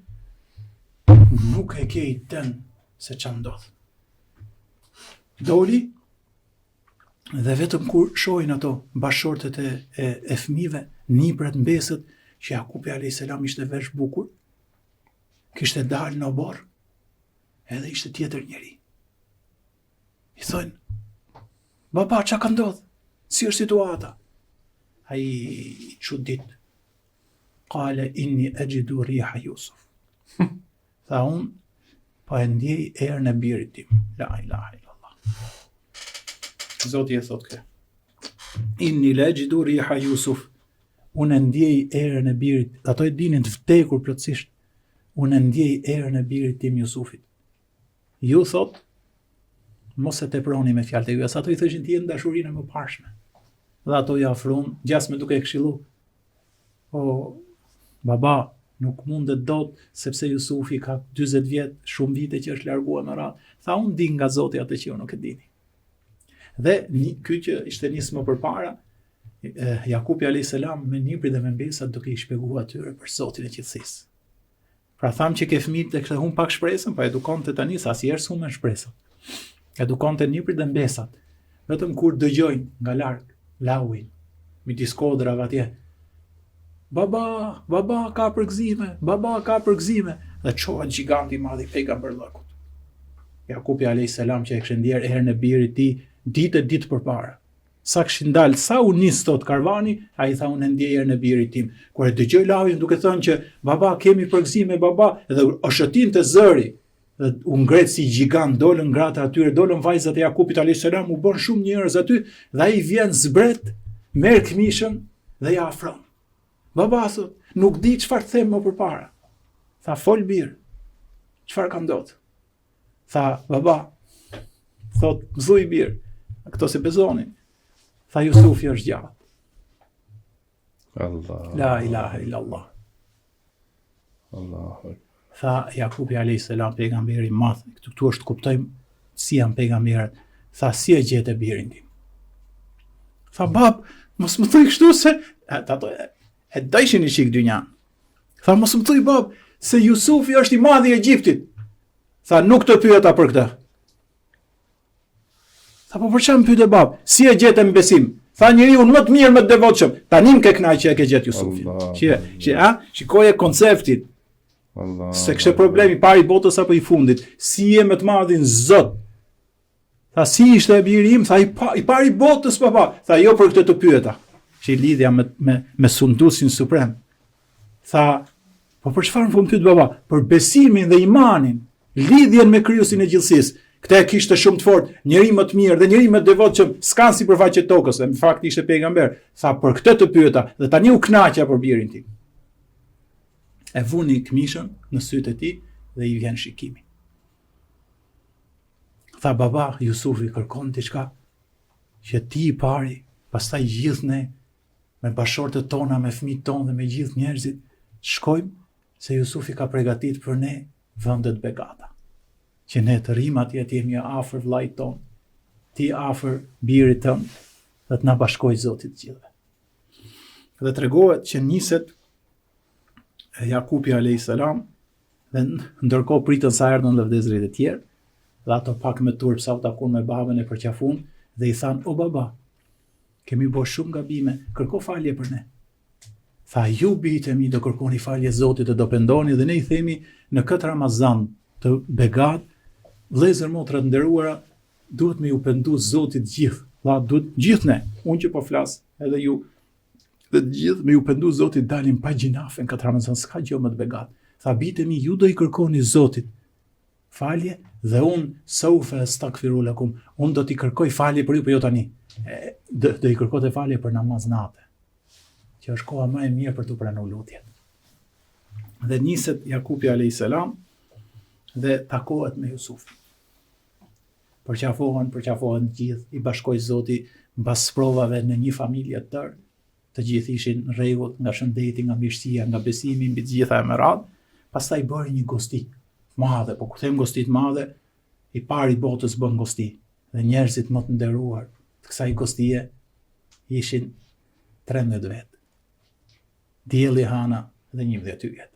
nuk e ke idenë se ça ndodh. Doli, dhe vetëm kur shohin ato bashkëshortet e, e, e fëmijëve, nipërit mbesët, që Jakupi a.s. ishte vesh bukur, kishte dalë në oborr, edhe ishte tjetër njeri. I thonë, baba, ça ka ndodhë? Si është situata? Ai i çudit, kale inni exhidu riha Jusuf. Tha unë, po e ndjej erën e birit tim. La ilaha illallah. Zoti e thot këtë. Inni le exhidu riha Jusuf. Unë e ndjej erën e birit. Ato e dinin të vdekur plotësisht. Unë e ndjej erën e birit tim Jusufit. Ju thot, mos e teproni me fjalët e juaja, se ato i thoshin ti je në dashurinë e mëparshme. Dhe ato i afrun, gjasme duke e këshillu. O, baba, nuk mundet dot, sepse Jusufi ka 40 vjet, shumë vite që është larguar me radhë. Tha, unë di nga Zoti atë që ju nuk e dini. Dhe një, ky që ishte nisë më përpara, Jakupi a.s. me nipërit dhe me mbesat duke i shpjeguar atyre për Zotin e gjithësisë. Pra thamë që ke fëmijët e kishte humb pak shpresën, po edukonte tani se asnjëherë s'humben shpresat. Edukonte nipërit dhe mbesat. Vetëm kur dëgjojnë nga larg lawin midis kodrave atje. Baba, baba ka përgëzime, baba ka përgëzime dhe çohet gjiganti i madh i pejgamberllëkut. Jakupi alayhis salam që e kishte ndjerë erën e birit tij ditë e ditë përpara. Sa kishin dalë, sa u nis thot karvani, ai tha unë e ndjej erën e birit tim. Kur e dëgjoi lawin duke thënë që baba kemi përgëzime baba, dhe oshëtinte zëri dhe u ngrit si gjigant, dolën gratë atyre, dolën vajzat e Jakupit alayhis salam, u bën shumë njerëz aty dhe ai vjen zbret, merr këmishën dhe ja afron. Baba thot, nuk di çfarë të them më përpara. Tha fol bir. Çfarë ka ndodhur? Tha, baba, thot, më thuj bir, këto s'e besonin. Tha, Jusufi është gjallë. Allah. La ilaha illallah. Allah. Tha, Jakubi a.s. pejgamberi i madh, këtu, këtu është të kuptojmë si janë pejgamberët. Tha, si e gjete birin tim? Tha, bab, mos më thuj kështu se, e, ato, e, e dojshin një çikë dynjanë. Tha, mos më thuj bab, se Jusufi është i madhi i Egjiptit. Tha, nuk të pyeta për këtë. Tha, po për ça më pyete bab, si e gjete në besim? Tha njeriun më të mirë, më të devotshëm. Tani më ke kënaq që e ke gjetë Jusufin. Që, që, a, shikoje konceptin. Allah. S'e kishte problem i pari i botës apo i fundit. Si je me të madhin Zot? Tha si ishte biri im, tha i, pa, i pari i botës baba. Tha jo për këtë të pyeta. Që i lidhja me me me sunduesin suprem. Tha, po për çfarë më pyet baba? Për besimin dhe imanin, lidhjen me krijuesin e gjithësisë. Këtë e kishte shumë të fortë, njeri më të mirë dhe njeri më të devotshëm s'ka në sipërfaqe të tokës, dhe në fakt ishte pejgamber. Tha për këtë të pyeta dhe tani u kënaqa për birin tim. E vuni këmishën në sytë e tij dhe i vjen shikimi. Tha baba, Jusufi kërkon diçka që ti i pari, pastaj gjithë ne, me bashkëshortet tona, me fëmijët tonë dhe me gjithë njerëzit, shkojmë se Jusufi ka pregatit për ne vende të begata. Që ne të rrimë atje të jemi afër vllait tonë, ti afër birit tënd dhe të na bashkojë Zoti të gjithëve. Dhe tregohet që niset Jakupi alayhis salam dhe ndërkohë pritën sa erdhën dhe vëllezërit e tjerë dhe ato pak me turp sa u takun me babën e përqafun dhe i thanë o baba kemi bo shumë gabime kërko falje për ne tha ju bijtë e mi do kërkoni falje Zotit dhe do pendoni dhe ne i themi në këtë Ramazan të begat vëllezër motra të nderuara duhet me ju pendu Zotit gjithë vlla duhet gjithë ne unë që po flas edhe ju Dhe të gjithë me ju pendu Zotit dalim pa gjynahe në këtë Ramazan, s'ka gjë më të begat. Tha bijtë e mi, ju do i kërkoni Zotit falje dhe unë saufe estagfiru lekum, unë do t'i kërkoj falje për ju, po jo tani. E, do, do i kërkonte falje për namaz nate, që është koha më e mirë për t'u pranu lutjet. Dhe niset Jakupi a.s. dhe takohet me Jusufin. Përqafohen, përqafohen të gjithë, i bashkoi Zoti mbas sprovave në një familje të tërë. Të gjithë ishin në rregull nga shëndeti, nga mirësia, nga besimi mbi të gjitha e me radhë. Pastaj bëri një gosti të madhe, po kur them gosti të madhe, i pari i botës bën gosti dhe njerëzit më të nderuar të kësaj gostie ishin 13 vetë. Dielli, hana dhe 11 yjet.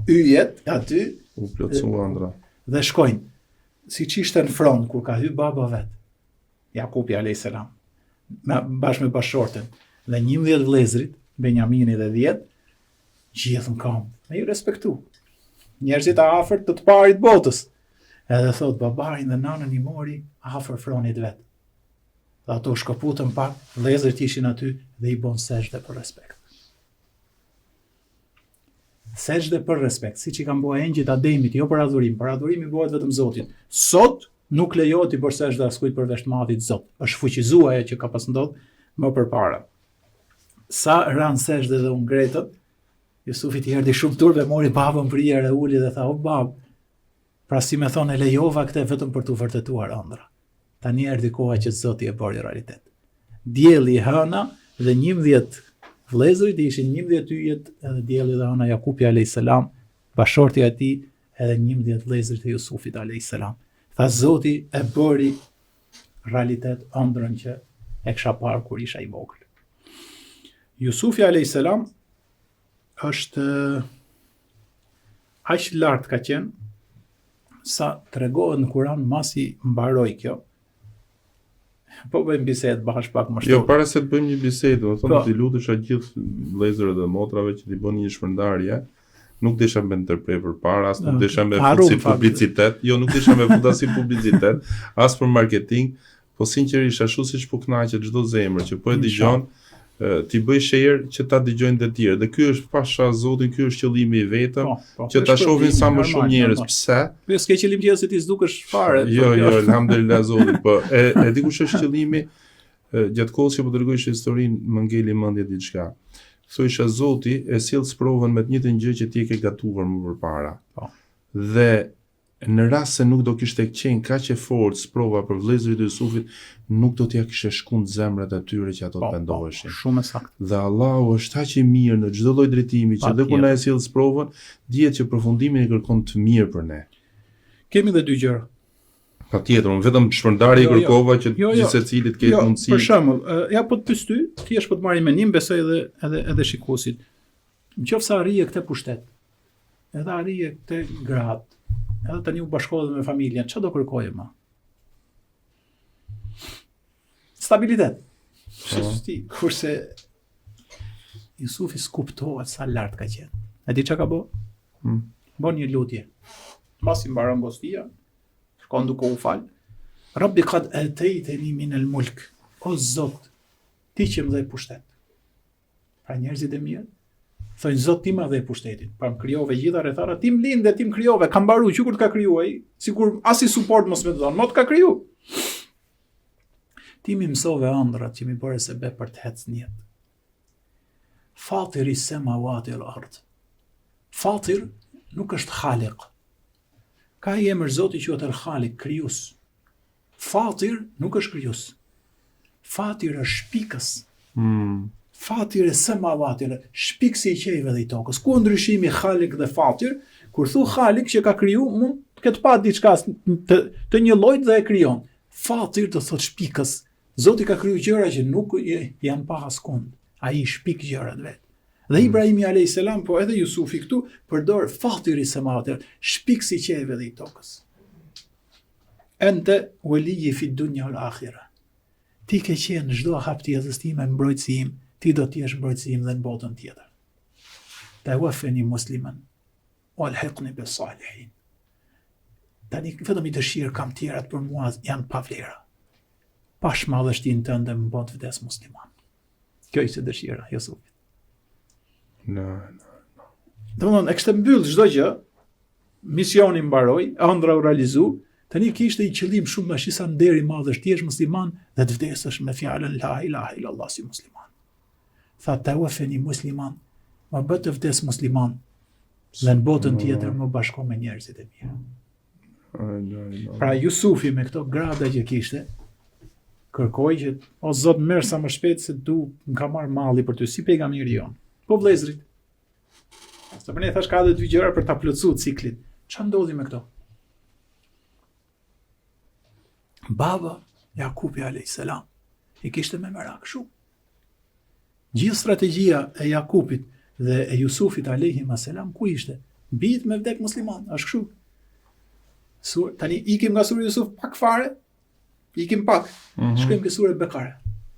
Yjet aty u plotësua ëndrra. Dhe shkojnë siç ishte në fron kur ka hy baba vet. Jakupi alayhis salam me bashkë me bashkëshorten dhe 11 vëllezërit, Benjamini dhe 10, gjithë në këmbë, me i respektu. Njerëzit e afërt të të parit botës. Edhe thot babain dhe nanën i mori afër fronit vet. Dhe ato shkëputën pak, vëllezërit ishin aty dhe i bon sexhde për respekt. Sexhde për respekt, siç i kanë bo engjëjt Ademit, jo për adhurim, për adhurim i bëhet vetëm Zotit. Sot nuk lejohet t'i bësh sexhde askujt përveç të madhit Zot. Është fuqizu ajo që ka pas ndodh më përpara. Sa ranë sexhde dhe u ngritën, Jusufit i erdhi shumë turp e mori babën për ere uli dhe tha, o babë, pra si me thonë e lejova këtë vetëm për t'u vërtetuar ëndrra. Tani erdhi koha që Zoti e bëri realitet. Dielli, hëna dhe 11 vëllezërit ishin 11 yjet edhe dielli dhe hëna Jakupi alayhis salam, bashkëshortja e tij edhe 11 vëllezërit e Jusufit alayhis salam. Tha Zoti e bëri realitet ëndrrën që e kisha parë kur isha i vogël. Jusufi alayhis salam është aq lart ka qenë sa tregohet në Kur'an masi mbaroi kjo. Po bëjmë bisedë bash pak më shumë. Jo, para se të bëjmë një bisedë, do të thonë po. t'i lutesha gjithë vëllezërve dhe motrave që t'i bëni një shpërndarje. Nuk desha me ndërpre përpara, as nuk desha me fut si publicitet. Jo, nuk desha me fut as si publicitet, as për marketing, Po sinqerisht ashtu siç po kënaqet çdo zemër që po e dëgjon, t'i bëj share që ta dëgjojnë të tjerë. Dhe ky është pasha Zotin, ky është qëllimi i vetëm, po, po, që ta shohin sa më shumë njerëz. Pse? Po s'ke qëllim tjetër se ti s'dukesh fare. Jo, jo, alhamdulillah Zotit, po e e di kush është qëllimi? Gjatë kohës që po tregojsh historinë, më ngeli mendje diçka. Thojsha Zoti e sjell sprovën me të njëjtën gjë që ti e ke gatuar më përpara. Po. Dhe Në rast se nuk do kishte qenë kaq e fortë sprova për vëllezërit e Jusufit, nuk do t'ia kishte shkund zemrat e tyre që ato të po, po, pendoheshin. Shumë e saktë. Dhe Allahu është aq i mirë në çdo lloj drejtimi që dhe kur na e sjell sprovën, dihet që përfundimin e kërkon të mirë për ne. Kemi dhe dy gjëra. Patjetër, unë vetëm shpërndarje jo, jo, kërkova që jo, jo, gjithsecili të ketë jo, mundësi. Për shembull, ja po të pyes ty, thjesht po të marrim mendim, besoj edhe edhe edhe shikuesit. Në qoftë se arrije këtë pushtet, edhe arrije këtë gradë, edhe tani u bashkove me familjen, ça do kërkoje më? Stabilitet. Po. Si, kurse Jusufi s'kuptohet sa lart ka qenë. E di çka ka bo? Hmm. Bon një lutje. Masi mbaron gostia, shkon duke u fal. Rabbi kad atejteni min el mulk. O Zot, ti që më dhe pushtet. Pra njerëzit e mirë thonë Zot ti ma dhe pushtetin. Pra më krijove gjitha rrethanat, ti më linde, ti më krijove, kam mbaru që kur të ka kriju ai, sikur asi suport mos me të dhon, mo të ka kriju. Ti m'i mësove ëndrrat që m'i bëre sebep për të ecë në jetë. Fatiri semawati wal ard. Fatir nuk është Khaliq. Ka i emër Zoti quhet El Khaliq, krijues. Fatir nuk është krijues. Fatir është shpikës. Mm. Fatir es-semawati, shpikësi i qiejve dhe i tokës. Ku ndryshimi Khalik dhe Fatir? Kur thu Khalik që ka kriju, mund të ketë pa diçka të, të një llojit dhe e krijon. Fatir do thotë shpikës. Zoti ka kriju gjëra që nuk janë pa askund. Ai i shpik gjërat vetë. Dhe mm. Ibrahimi alayhis salam, po edhe Jusufi këtu përdor Fatiri semawati, shpikësi i qiejve dhe i tokës. Ente weliji fi dunja wal akhira. Ti ke qenë në çdo hap të jetës time mbrojtësi im, ti do të jesh mbrojtësi im dhe në botën tjetër. Tawaffani musliman wa alhiqni bis salihin. Tani vetëm një dëshirë kam tjerat për mua janë pa vlera. Pash madhështinë tënde më bën të vdes musliman. Kjo ishte dëshira e Jusufit. No, no, no. Domethënë, e kishte mbyllë çdo gjë, misioni mbaroi, ëndrra u realizu, tani kishte një qëllim shumë më sa nder i madh është të jesh musliman dhe të vdesësh me fjalën la ilaha illallah si musliman. Tha tawafeni musliman, më bë të vdes musliman dhe në botën tjetër më bashko me njerëzit e mirë. Pra Jusufi me këto grada që kishte, kërkoi që o Zot merr sa më shpejt se du më ka marrë malli për ty si pejgamberi jonë. Po vëllezërit. Sa për ne thash ka edhe dy gjëra për ta plotësuar ciklin. Ça ndodhi me këto? Baba Jakupi alayhis salam e kishte me merak shumë. Gjithë strategjia e Jakupit dhe e Jusufit alayhim salam ku ishte? Bijtë me vdek musliman, është kështu. Sur, tani ikim nga sura Jusuf pak fare, ikim pak. Mm -hmm. Shkojmë ke sura Bekare.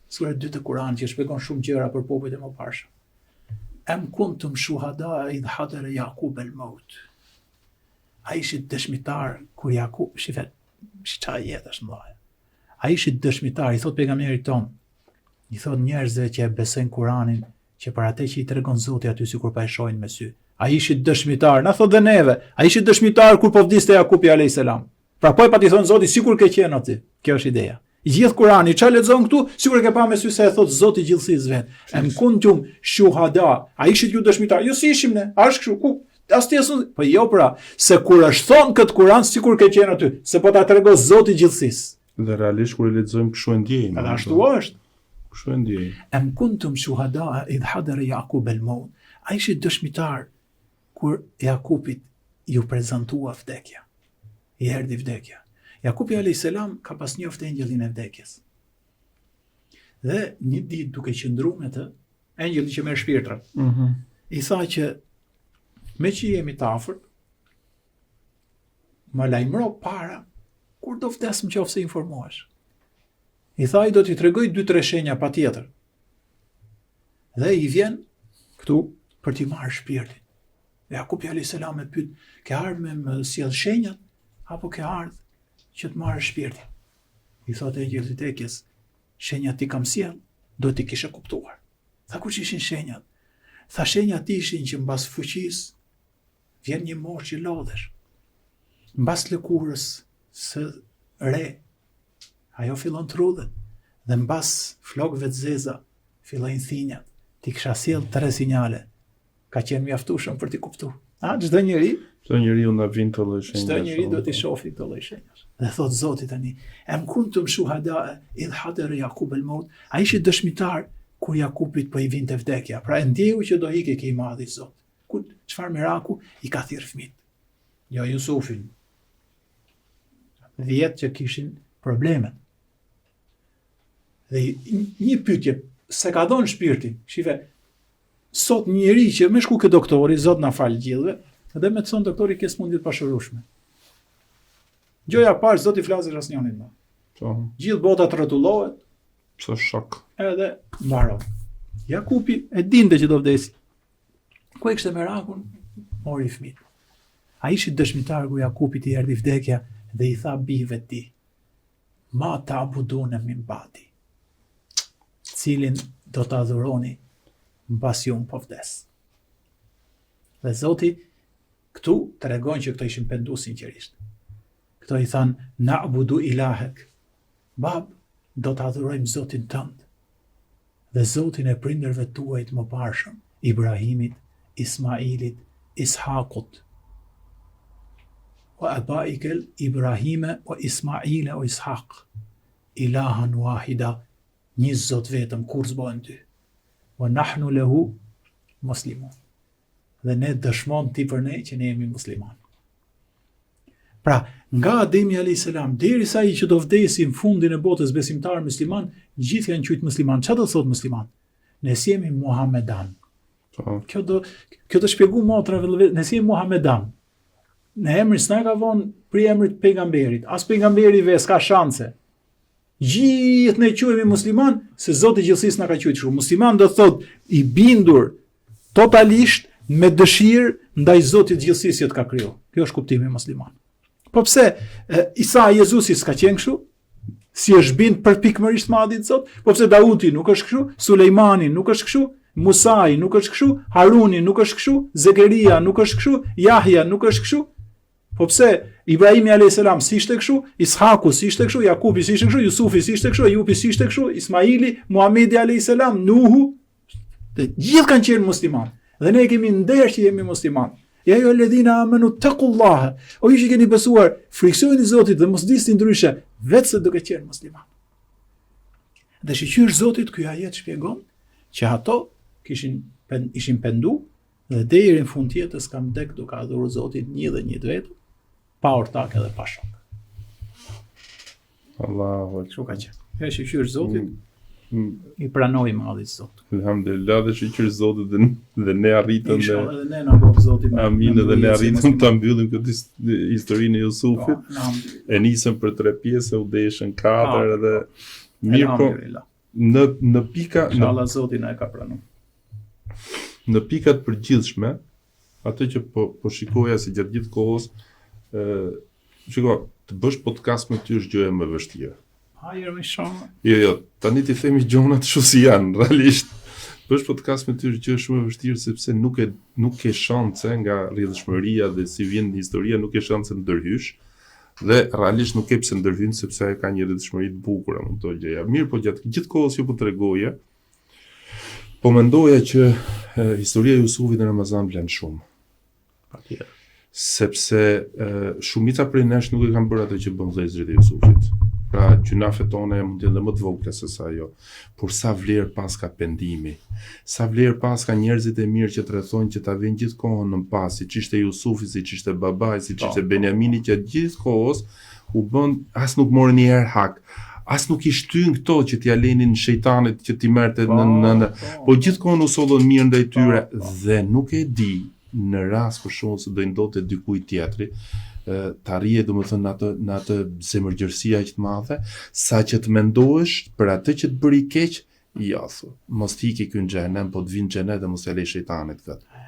Sura e dytë e Kuranit që shpjegon shumë gjëra për popujt e mëparshëm. Em kuntum shuhada idh hadara Jakub el maut. A ishit dëshmitar kur Jakub, shife, ça jetë është mëdha. A ishit dëshmitar, i thot pejgamberit tonë, I thot njerëzve që e besojnë Kuranin, që për atë që i tregon Zoti aty sikur po e shohin me sy. A ishit dëshmitar? Na thot dhe neve. A ishit dëshmitar kur po vdiste Jakupi alayhis salam? Pra po e pati thon Zoti sikur ke qenë aty. Kjo është ideja. I gjithë Kurani ça lexon këtu, sikur e ke pa me sy se e thot Zoti gjithësisë vet. Em kuntum shuhada. A ishit ju dëshmitar? Jo si ishim ne. A është kështu? Ku? As ti as unë. Po jo pra, se kur është thon kët Kuran sikur ke qenë aty, se po ta tregon Zoti gjithësisë. Dhe realisht kur e lexojmë kështu e ndjejmë. Edhe ashtu është. Kështu e ndjejmë. Em kuntum shuhada idh hadara Jakub el maut. A ishit dëshmitar kur Jakupit iu prezantua vdekja. I erdhi vdekja. Jakupi alayhis salam ka pas njoft engjëllin e vdekjes. Dhe një ditë duke qëndru me të, engjëlli që merr shpirtrat. Mm -hmm. I tha që meqë jemi të afërt, Më lajmëro para, kur do vdes në qoftë se informohesh. I tha ai do t'i tregoj dy tre shenja patjetër. Dhe i vjen këtu për t'i marrë shpirtin. Dhe Jakupi a.s. e pyet, ke ardhë me më sjell shenjat, apo ke ardhë që të marrë shpirtin? I thotë engjëlli i vdekjes, shenjat t'i kam sjell, do t'i kishe kuptuar. Tha kush ishin shenjat? Tha shenjat ishin që mbas fuqisë Vjen një moshë që lodhesh. Mbas lëkurës së re, ajo fillon të rrudhet dhe mbas flokëve të zeza fillojnë thinjat. T'i kisha sjell tre sinjale. Ka qenë mjaftueshëm për t'i kuptu. A çdo njeri, çdo njeri u na vin këto lloj shenjash. Çdo njeri do t'i shofi këto lloj shenjash. Dhe thot Zoti tani, em kuntum shuhada idh hadara Jakub el maut, a ishit dëshmitar kur Jakupit po i vinte vdekja. Pra e ndjeu që do ikë ke i madhi Zot. Ku, çfarë meraku, i ka thirrë fmit. Jo Jusufin. Dhjetë që kishin problemet. Dhe një pyetje, s'e ka dhonë shpirtin, shife, sot njeri që me shku ke doktori, zot na fal gjithëve, dhe me të thonë doktori ke smundje të pashërushme. Gjoja parë, s'do t'i flasësh asnjonit më. Po. Gjithë bota të rrotullohet. Pse shok. Edhe mbaron. Jakupi e dinte që do vdesi. Ku e kishte merakun? Mori fëmijët. A ishit dëshmitar kur Jakupit i erdhi vdekja dhe i tha bijve të tij, Ma ta'budune min ba'di, cilin do të adhuroni mbasi unë po vdes. Dhe Zoti këtu tregon që këto ishin pendu sinqerisht. Këto i thanë, na'budu ilahek, Bab, do të adhurojmë Zotin tënd dhe Zotin e prindërve tuaj të mëparshëm, Ibrahimit, Ismailit, Ishakut. Wa abaike Ibrahime wa Ismaile wa Ishak. Ilahan wahida, një Zot vetëm, kurrë s'bohen dy. Wa nahnu lehu muslimun. Dhe ne dëshmon ti për ne që ne jemi musliman. Pra, nga Ademi alayhis salam derisa ai që do vdesi në fundin e botës besimtar musliman, gjithë janë quajtur musliman. Çfarë do të thotë musliman? Ne s'jemi muhamedan. Po. Kjo do kjo të shpjegu motra vëllezër, ne s'jemi muhamedan. Ne emrin s'na ka vonë prej emrit pejgamberit. As pejgamberi ve s'ka shanse. Gjithë ne quhemi musliman se Zoti i gjithësisë na ka quajtur kështu. Musliman do të thotë i bindur totalisht me dëshirë ndaj Zotit të gjithësisë që të ka kriju. Kjo është kuptimi musliman. Po pse e, Isa Jezusi s'ka qenë kështu? S'i është bind përpikmërisht madhit Zot? Po pse Dauti nuk është kështu? Sulejmani nuk është kështu? Musai nuk është kështu? Haruni nuk është kështu? Zekeria nuk është kështu? Jahja nuk është kështu? Po pse Ibrahimi alayhis salam s'ishte kështu, Ishaku s'ishte kështu, Jakubi s'ishte kështu, Jusufi s'ishte kështu, Ejupi s'ishte kështu, Ismaili, Muhamedi alayhis salam, Nuhu, të gjithë kanë qenë musliman. Dhe ne kemi nder që jemi musliman. Ja ejjuhel-ledhine amenu tekullahe. O ju që keni besuar, frikësojuni Zotit dhe mos vdisni ndryshe, veçse duke qenë musliman. Dhe shyqyr Zotit ky ajet shpjegon që ato kishin pen, ishin pendu dhe deri në fund të jetës kanë vdek duke adhuru Zotin një dhe një të vetëm, pa ortak edhe pa shok. Allahu Kështu ka qenë. E shyqyr Zotit, mm, mm. i pranoi i madhi Zot. Alhamdulillah dhe shyqyr Zotit dhe, dhe ne arritëm dhe edhe ne na bëftë Zoti me. Amin edhe ne arritëm ta mbyllim këtë historinë e Jusufit. Po, e nisëm për tre pjesë, u deshën katër edhe po. mirë po. Në në pika në Inshallah Zoti na e ka pranuar. Në pika të përgjithshme, atë që po po shikoja se gjatë gjithë kohës ë shiko, të bësh podcast me ty është gjëja më e vështirë. Hajër më shumë. Jo, jo, tani t'i themi gjonat kështu si janë, realisht. Bësh podcast me ty është gjë shumë e vështirë sepse nuk e nuk ke shanse nga rrjedhshmëria dhe si vjen historia, nuk ke shanse të ndërhysh. Dhe realisht nuk ke pse ndërhyn sepse ajo ka një rrjedhshmëri të bukur apo këto gjëja. Mirë, po gjatë gjithë kohës që po tregoje, Po mendoja që e, historia e Jusufit në Ramazan vlen shumë. Patjetër. Sepse e, shumica prej nesh nuk e kanë bërë atë që bën vëllezërit e Jusufit. Pra gjynafet tona mund të jenë dhe më të vogla se sa ajo. Por sa vlerë paska pendimi. Sa vlerë paska njerëzit e mirë që të rrethojnë që ta vënë gjithë kohën në pas, siç ishte Jusufi, siç ishte babai, siç po, ishte po. Benjamini gjatë gjithë kohës u bën as nuk morën një herë hak. As nuk i shtyn këto që t'ia lenin shejtanit që t'i merrte në në në. Po, po gjithkohën u sollën mirë ndaj tyre po, po. dhe nuk e di në rast për shembull se do i ndodhte dikujt tjetri, të arrije domethënë në atë në atë zemërgjerësi aq të madhe, sa që të mendohesh për atë që të bëri keq, Jo, thu, mos të iki ky në xhehenem, po të vi në xhenet dhe mos t'ia lej shejtanit këtë.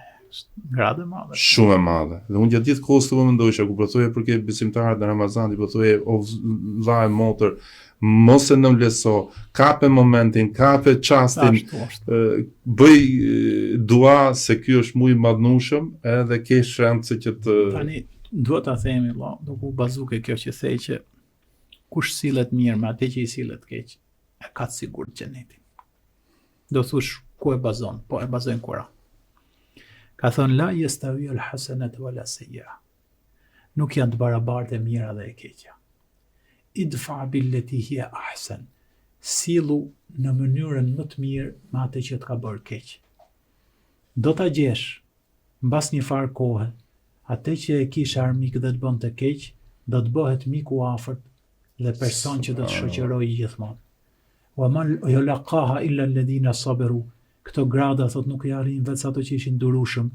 Gradë e madhe. Shumë e madhe. Dhe unë gjatë gjithë kohës po mendojsha kur po thoje për këtë besimtarët në Ramazan, ti po thoje o vlla e motër, mos e nënvlerëso, kape momentin, kape çastin, bëj dua se ky është muaj i madhnushëm, edhe ke shanse që të Tani dua ta themi vlla, duke u bazu ke kjo që the që kush sillet mirë me atë që i sillet keq, e ka të sigurt xhenetin. Do thush ku e bazon? Po e bazoj në Kur'an. Ka thënë la jestawi al hasanatu wala sayyi'a. Nuk janë të barabartë e mira dhe e keqja. Idfa billati hiya ahsan. Sillu në mënyrën më të mirë me atë që të ka bërë keq. Do ta gjesh mbas një farë kohe, atë që e kishe armik dhe të bënte keq, do të bëhet miku i afërt dhe person që do të shoqërojë gjithmonë. Wa ma yulaqaha illa alladhina sabaru. Këto grada thot nuk i arrijnë veç ato që ishin durushëm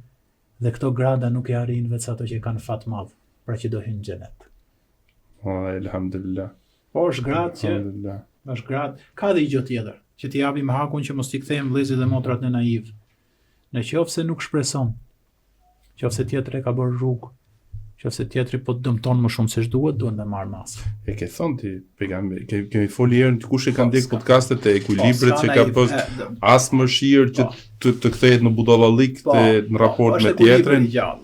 dhe këto grada nuk i arrijnë veç ato që kanë fat madh, pra që do hyjnë në xhenet. Oh, elhamdulillah. Po është gradë që është gradë. Ka dhe një gjë tjetër, që t'i japim hakun që mos t'i kthejmë vëllezërit dhe motrat në naiv. Në qoftë se nuk shpreson, qoftë se tjetri e ka bërë rrugë, qoftë se tjetri po të dëmton më shumë se ç'duhet, duhet me marrë masë. E ke thënë ti, pejgamber, ke, kemi folë një herë kush e ka po, ndjek podcastet e ekuilibrit po, që ka pas as mëshirë që po. të, të kthehet në budallallik po, të në raport po, me tjetrin. Ja,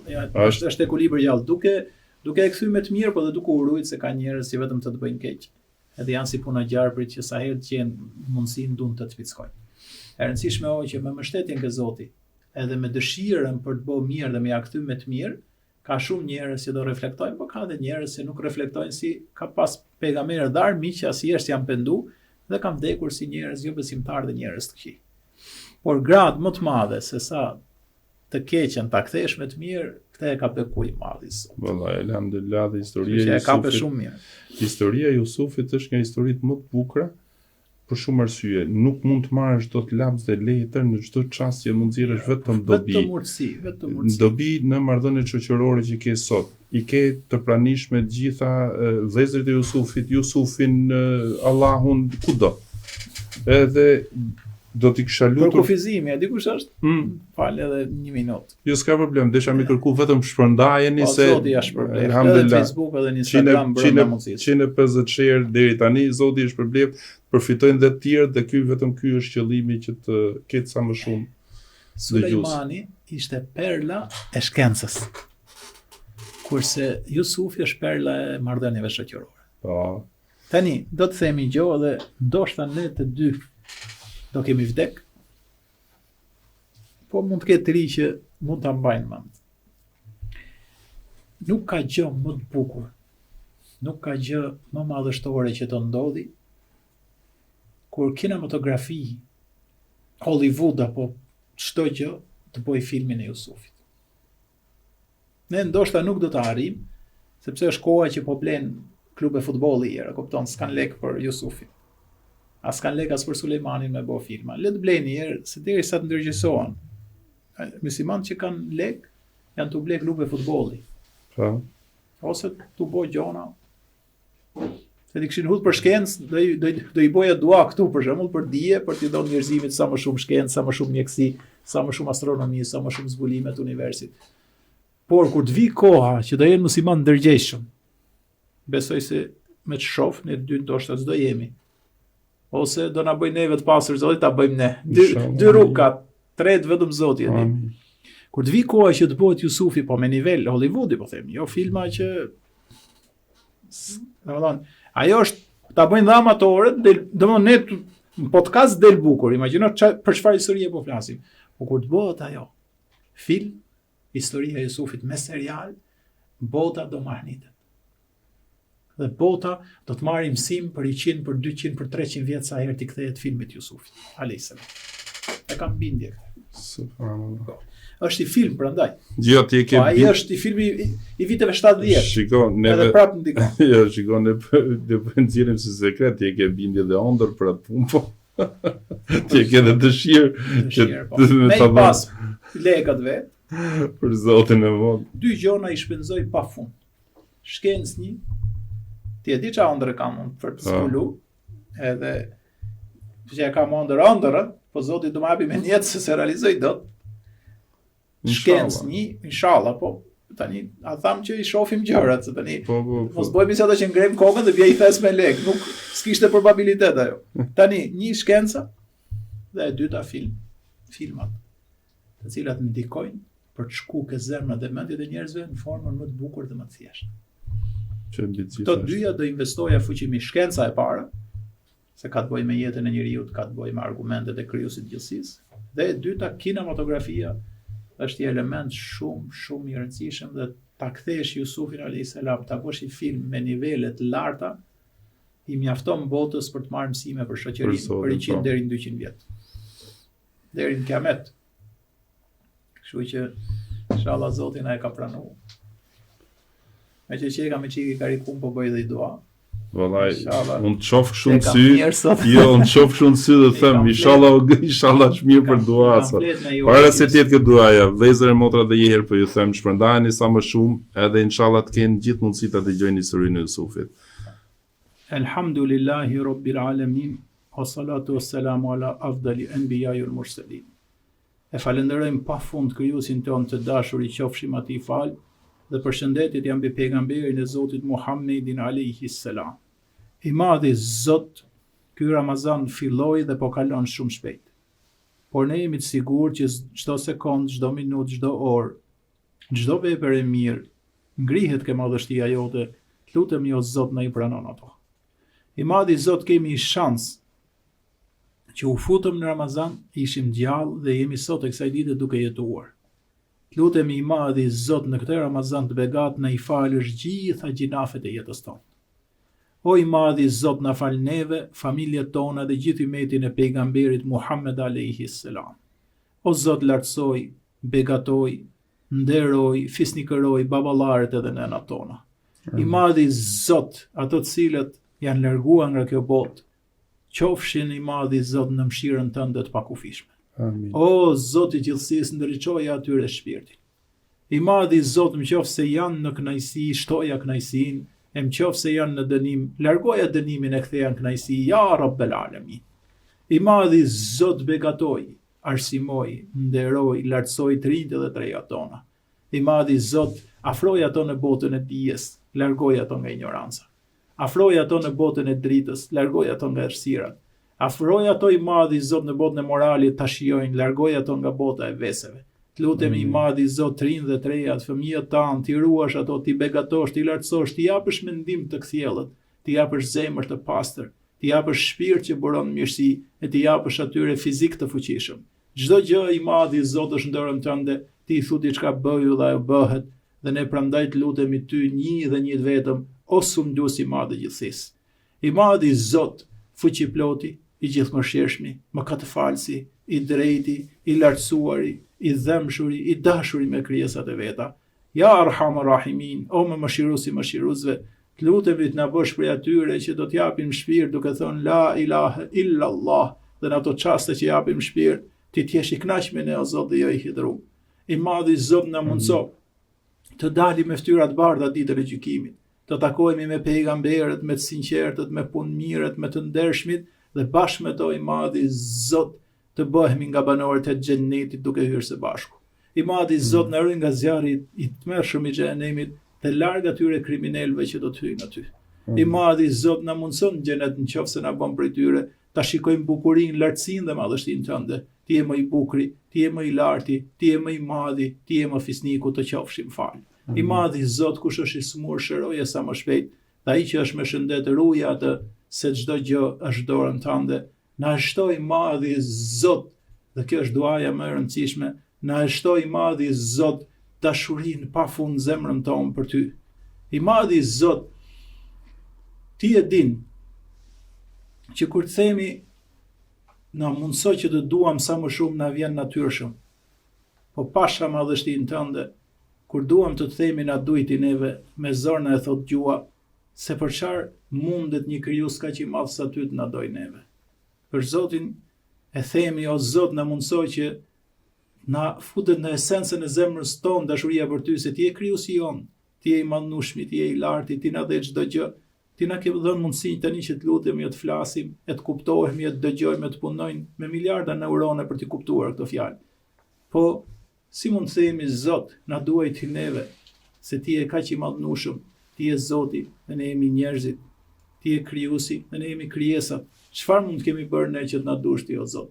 është është ekuilibër i gjallë, duke duke e kthy me të mirë, po dhe duke u rujt se ka njerëz që vetëm të të bëjnë keq. Edhe janë si puna gjarprit që sa herë të gjejnë mundësinë duan të të pickojnë. E rëndësishme o që me mbështetjen ke Zoti, edhe me dëshirën për të bërë mirë dhe me ja kthy me të mirë, ka shumë njerëz që do reflektojnë, po ka edhe njerëz që nuk reflektojnë si ka pas pejgamberë dhe armiq që asnjëherë s'janë pendu dhe kanë vdekur si njerëz jo besimtarë dhe njerëz të këqij. Por gradë më të madhe se sa të keqen ta kthesh me të mirë, këtë e ka beku i madhi Zot. Valla, elhamdulillah dhe historia e Jusufit. E ka shumë mirë. Historia e Jusufit është nga historitë më të bukura për shumë arsye. Nuk mund të marrësh dot laps dhe letër në çdo çast që mund nxjerrësh vetëm dobi. Vetëm urtësi, vetëm urtësi. Dobi në marrëdhëniet shoqërore që ke sot. I ke të pranishme të gjitha vëllezërit e Jusufit, Jusufin, Allahun, kudo. Edhe do t'i kisha lutur. Përkufizimi, e di kush është? Mm. Fal edhe një minutë. Jo s'ka problem, desha me kërku vetëm shpërndajeni po, se Zoti ja shpërbleft. Edhe në Facebook edhe në Instagram brenda mundësisë. 150 share deri tani, Zoti i shpërbleft, përfitojnë dhe të tjerët dhe ky vetëm ky është qëllimi që të ketë sa më shumë Sulejmani ishte perla e shkencës. Kurse Jusufi është perla e marrëdhënieve shoqërore. Po. Tani, do të themi gjë dhe ndoshta ne të dy do kemi vdek. Po mund të ketë të ri që mund ta mbajnë mend. Nuk ka gjë më të bukur, nuk ka gjë më madhështore që të ndodhi kur kinematografi Hollywood apo çdo gjë të bëjë filmin e Jusufit. Ne ndoshta nuk do ta arrijmë, sepse është koha që po blen klube futbolli, e kupton, s'kan lek për Jusufin. As kanë lek as për Sulejmanin me bo filma. Le të blejnë një herë, se derisa të ndërgjegjësohen. Muslimanët që kanë lek, janë tu ble klube futbolli. Po. Ose tu bo gjona. Se t'i kishin hudh për shkencë, do i, do, do i boja dua këtu, për shembull, për dije, për t'i dhënë njerëzimit sa më shumë shkencë, sa më shumë mjekësi, sa më shumë astronomi, sa më shumë zbulime të universit. Por, kur të vijë koha që do jenë muslimanë ndërgjegjshëm, besoj se me të shof, ne dy ndoshta s'do jemi. Ose do na bëjë neve të pasur Zoti ta bëjmë ne. Dy dy rrugë ka, tretë vetëm Zoti e di. Kur të vijë koha që të bëhet Jusufi po me nivel Hollywoodi po them, jo filma që domethënë, ajo është ta bëjnë dhe amatorët, del, domethënë ne në podcast del bukur, imagjino ça, për çfarë historie po flasim. Po kur të bëhet ajo film historia e Jusufit me serial, bota do mahnitet. Dhe bota do të marrë mësim për 100, për 200, për 300 vjet sa herë t'i kthehet filmit Jusufit, alayhis salam. E kam bindje këtë. Subhanallah. Po. Është i film prandaj. Jo, ti e ke po, ai është i filmi i, i viteve 70. Shiko, neve edhe prapë ndikon. Jo, shiko, ne ne po nxjerrim si sekret, ti e ke bindje dhe ëndërr për atë punë, po. Ti e ke dhe dëshirë që po. Me i pas lekët vet. Për Zotin e vod. Dy gjona i shpenzoj pa fund. Shkencë një. Ti e di çfarë ëndrre kam unë për të zbulu. Edhe që e kam ëndërr ëndërr, po Zoti do më japi me nijet se s'e realizoj dot. Shkencë një, inshallah, po tani a tham që i shohim gjërat se tani po, po, po. mos bëhemi si ata që ngrejmë kokën dhe bie i thes me lek, nuk s'kishte probabilitet ajo. Tani një shkenca dhe e dyta film, filmat, të cilat ndikojnë për të shku ke zemrat dhe mendjet e njerëzve në formën më të bukur dhe më të thjeshtë. Që mbi të gjitha. Këto dyja do investoja fuqimisht shkenca e para, se ka të bëjë me jetën e njeriut, ka të bëjë me argumentet e krijuesit të gjithësisë. Dhe e dyta, kinematografia është një element shumë shumë i rëndësishëm dhe ta kthesh Jusufin alayhis salam, ta bësh një film me nivele të larta, i mjafton botës për të marrë mësime për shoqërinë për, për 100 po. deri në 200 vjet. Deri në kiamet. Kështu që inshallah Zoti na e ka pranu. Me që që e kam e çikë i karikum, po bëj dhe i dua. Vallai, unë të shof kështu në sy. Jo, unë të shof kështu në sy dhe them, inshallah, inshallah është mirë për dua sot. Para se të jetë kjo duaja, vëllezër e motra dhe një herë po ju them, shpërndajeni sa më shumë, edhe inshallah të kenë gjithë mundësi ta dëgjojnë historinë e Jusufit. Elhamdulillahi Rabbil Alamin, wa salatu wassalamu ala afdali anbiya'i wal mursalin. E falënderojmë pafund Krijuesin tonë të dashur i qofshim atij falë dhe përshëndetjet janë mbi pejgamberin e Zotit Muhammedin alejhi selam. I madhi Zot, ky Ramazan filloi dhe po kalon shumë shpejt. Por ne jemi të sigurt që çdo sekondë, çdo minutë, çdo orë, çdo vepër e mirë ngrihet ke madhështia jote, të lutemi o Zot na i pranon ato. I madhi Zot kemi shans që u futëm në Ramazan, ishim gjallë dhe jemi sot e kësaj dite duke jetuar. Të lutemi i madhi Zot në këtë Ramazan të begatë na i falësh gjitha gjynafet e jetës tonë. O i madhi Zot na fal neve, familjet tona dhe gjithë ymetin e pejgamberit Muhammed alejhi selam. O Zot lartësoj, begatoj, nderoj, fisnikëroj baballarët edhe nënat tona. I madhi Zot, ato të cilët janë larguar nga kjo botë, Qofshin i madhi Zot në mëshirën tënde të pakufishme. Amin. O Zot i gjithësisë, ndriçoja atyre shpirtin. I madhi Zot, në qoftë se janë në kënaqësi, shtoja kënaqësinë, e në qoftë se janë në dënim, largoja dënimin e ktheja në kënaqësi, ja Rabbel Alemin. I madhi Zot begatoj, arsimoj, nderoj, lartësoj të rinjtë dhe të rejat tona. I madhi Zot, afroj ato në botën e dijes, largoj ato nga injoranca. Afroj ato në botën e dritës, largoj ato nga errësirat. Afroj ato i madhi Zot në botën e moralit ta shijojnë, largoj ato nga bota e veseve. Të lutemi i madhi Zot të rinjtë dhe të rejat, fëmijët tanë, t'i ruash ato, t'i begatosh, t'i lartësosh, t'i japësh mendim të kthjellët, t'i japësh zemër të pastër, t'i japësh shpirt që buron mirësi e t'i japësh atyre fizik të fuqishëm. Çdo gjë i madhi Zot është në dorën tënde, ti i thu diçka bëju dhe ajo bëhet. Dhe ne prandaj të lutemi ty një dhe një të vetëm, o sundues i madh i gjithësisë. I madhi Zot, fuqiploti, i gjithëmëshirshmi, mëkatfalësi, i drejti, i lartësuari, i dhembshuri, i dashuri me krijesat e veta. Ja Arhamar Rahimin, o më mëshiruesi i mëshiruesve, të lutemi të na bësh prej atyre që do të japim shpirt duke thënë La ilahe illa Allah dhe në ato çaste që japim shpirt, ti të jesh i kënaq me ne o Zot dhe jo i hidhrum. I madhi Zot na mundëso të dalim me fytyra të bardha ditën e gjykimit, të takohemi me pejgamberët, me të sinqertët, me punëmirët, me të ndershmit dhe bashkë me to i madhi Zot të bëhemi nga banorët e xhennetit duke hyrë së bashku. I madhi Zot na ruaj nga zjarri i tmerrshëm i xhehenemit dhe larg atyre kriminelëve që do të hyjnë aty. I madhi Zot na mundëso në xhenet në qoftë se na bën prej tyre, ta shikojmë bukurinë, lartësinë dhe madhështinë tënde. Ti je më i bukuri, ti je më i larti, ti je më i madhi, ti je më fisniku, të qofshim falë. I madhi Zot kush është i sëmurë shëroje sa më shpejt, dhe ai që është me shëndet ruaje atë se çdo gjë është dorën tënde. Na e shto i madhi Zot, dhe kjo është duaja më e rëndësishme, na e shto i madhi Zot dashurinë pa fund zemrën tonë për ty. I madhi Zot, ti e din që kur të themi na mundëso që të duam sa më shumë na vjen natyrshëm. Po pasha madhështinë tënde, kur duam të të themi na duj ti neve, me zor na e thotë gjuha, Se për çfarë mundet një krijues kaq i madh sa ty të na dojë neve. Për Zotin e themi o Zot na mundëso që na futet në esencën e zemrës tonë dashuria për ty se ti je krijuesi jonë, ti je i madhnushmi, ti je i larti, ti na dhe çdo gjë. Ti na ke dhënë mundësinë tani që të lutemi e të flasim, e të kuptohemi, e të dëgjojmë, e të punojmë me miliarda neurone për t'i kuptuar këto fjalë. Po Si mund të themi Zot, na duaj ti neve, se ti je kaq i madhnushëm, ti je Zoti dhe ne jemi njerëzit, ti je krijuesi dhe ne jemi krijesat, çfarë mund të kemi bërë ne që të na dush ti o Zot?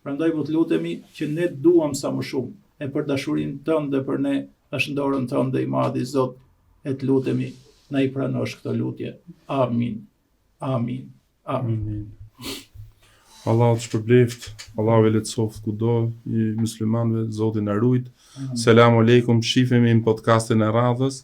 Prandaj po të lutemi që ne të duam sa më shumë, e për dashurinë tënde për ne është në dorën tënde i madhi Zot, e të lutemi na i pranosh këto lutje. Amin. Amin. Amin. Allahu të shpërbleft, Allahu e lehtësoft kudo i muslimanëve, Zoti na rujt. Selam aleikum, shifemi në podcastin e radhës.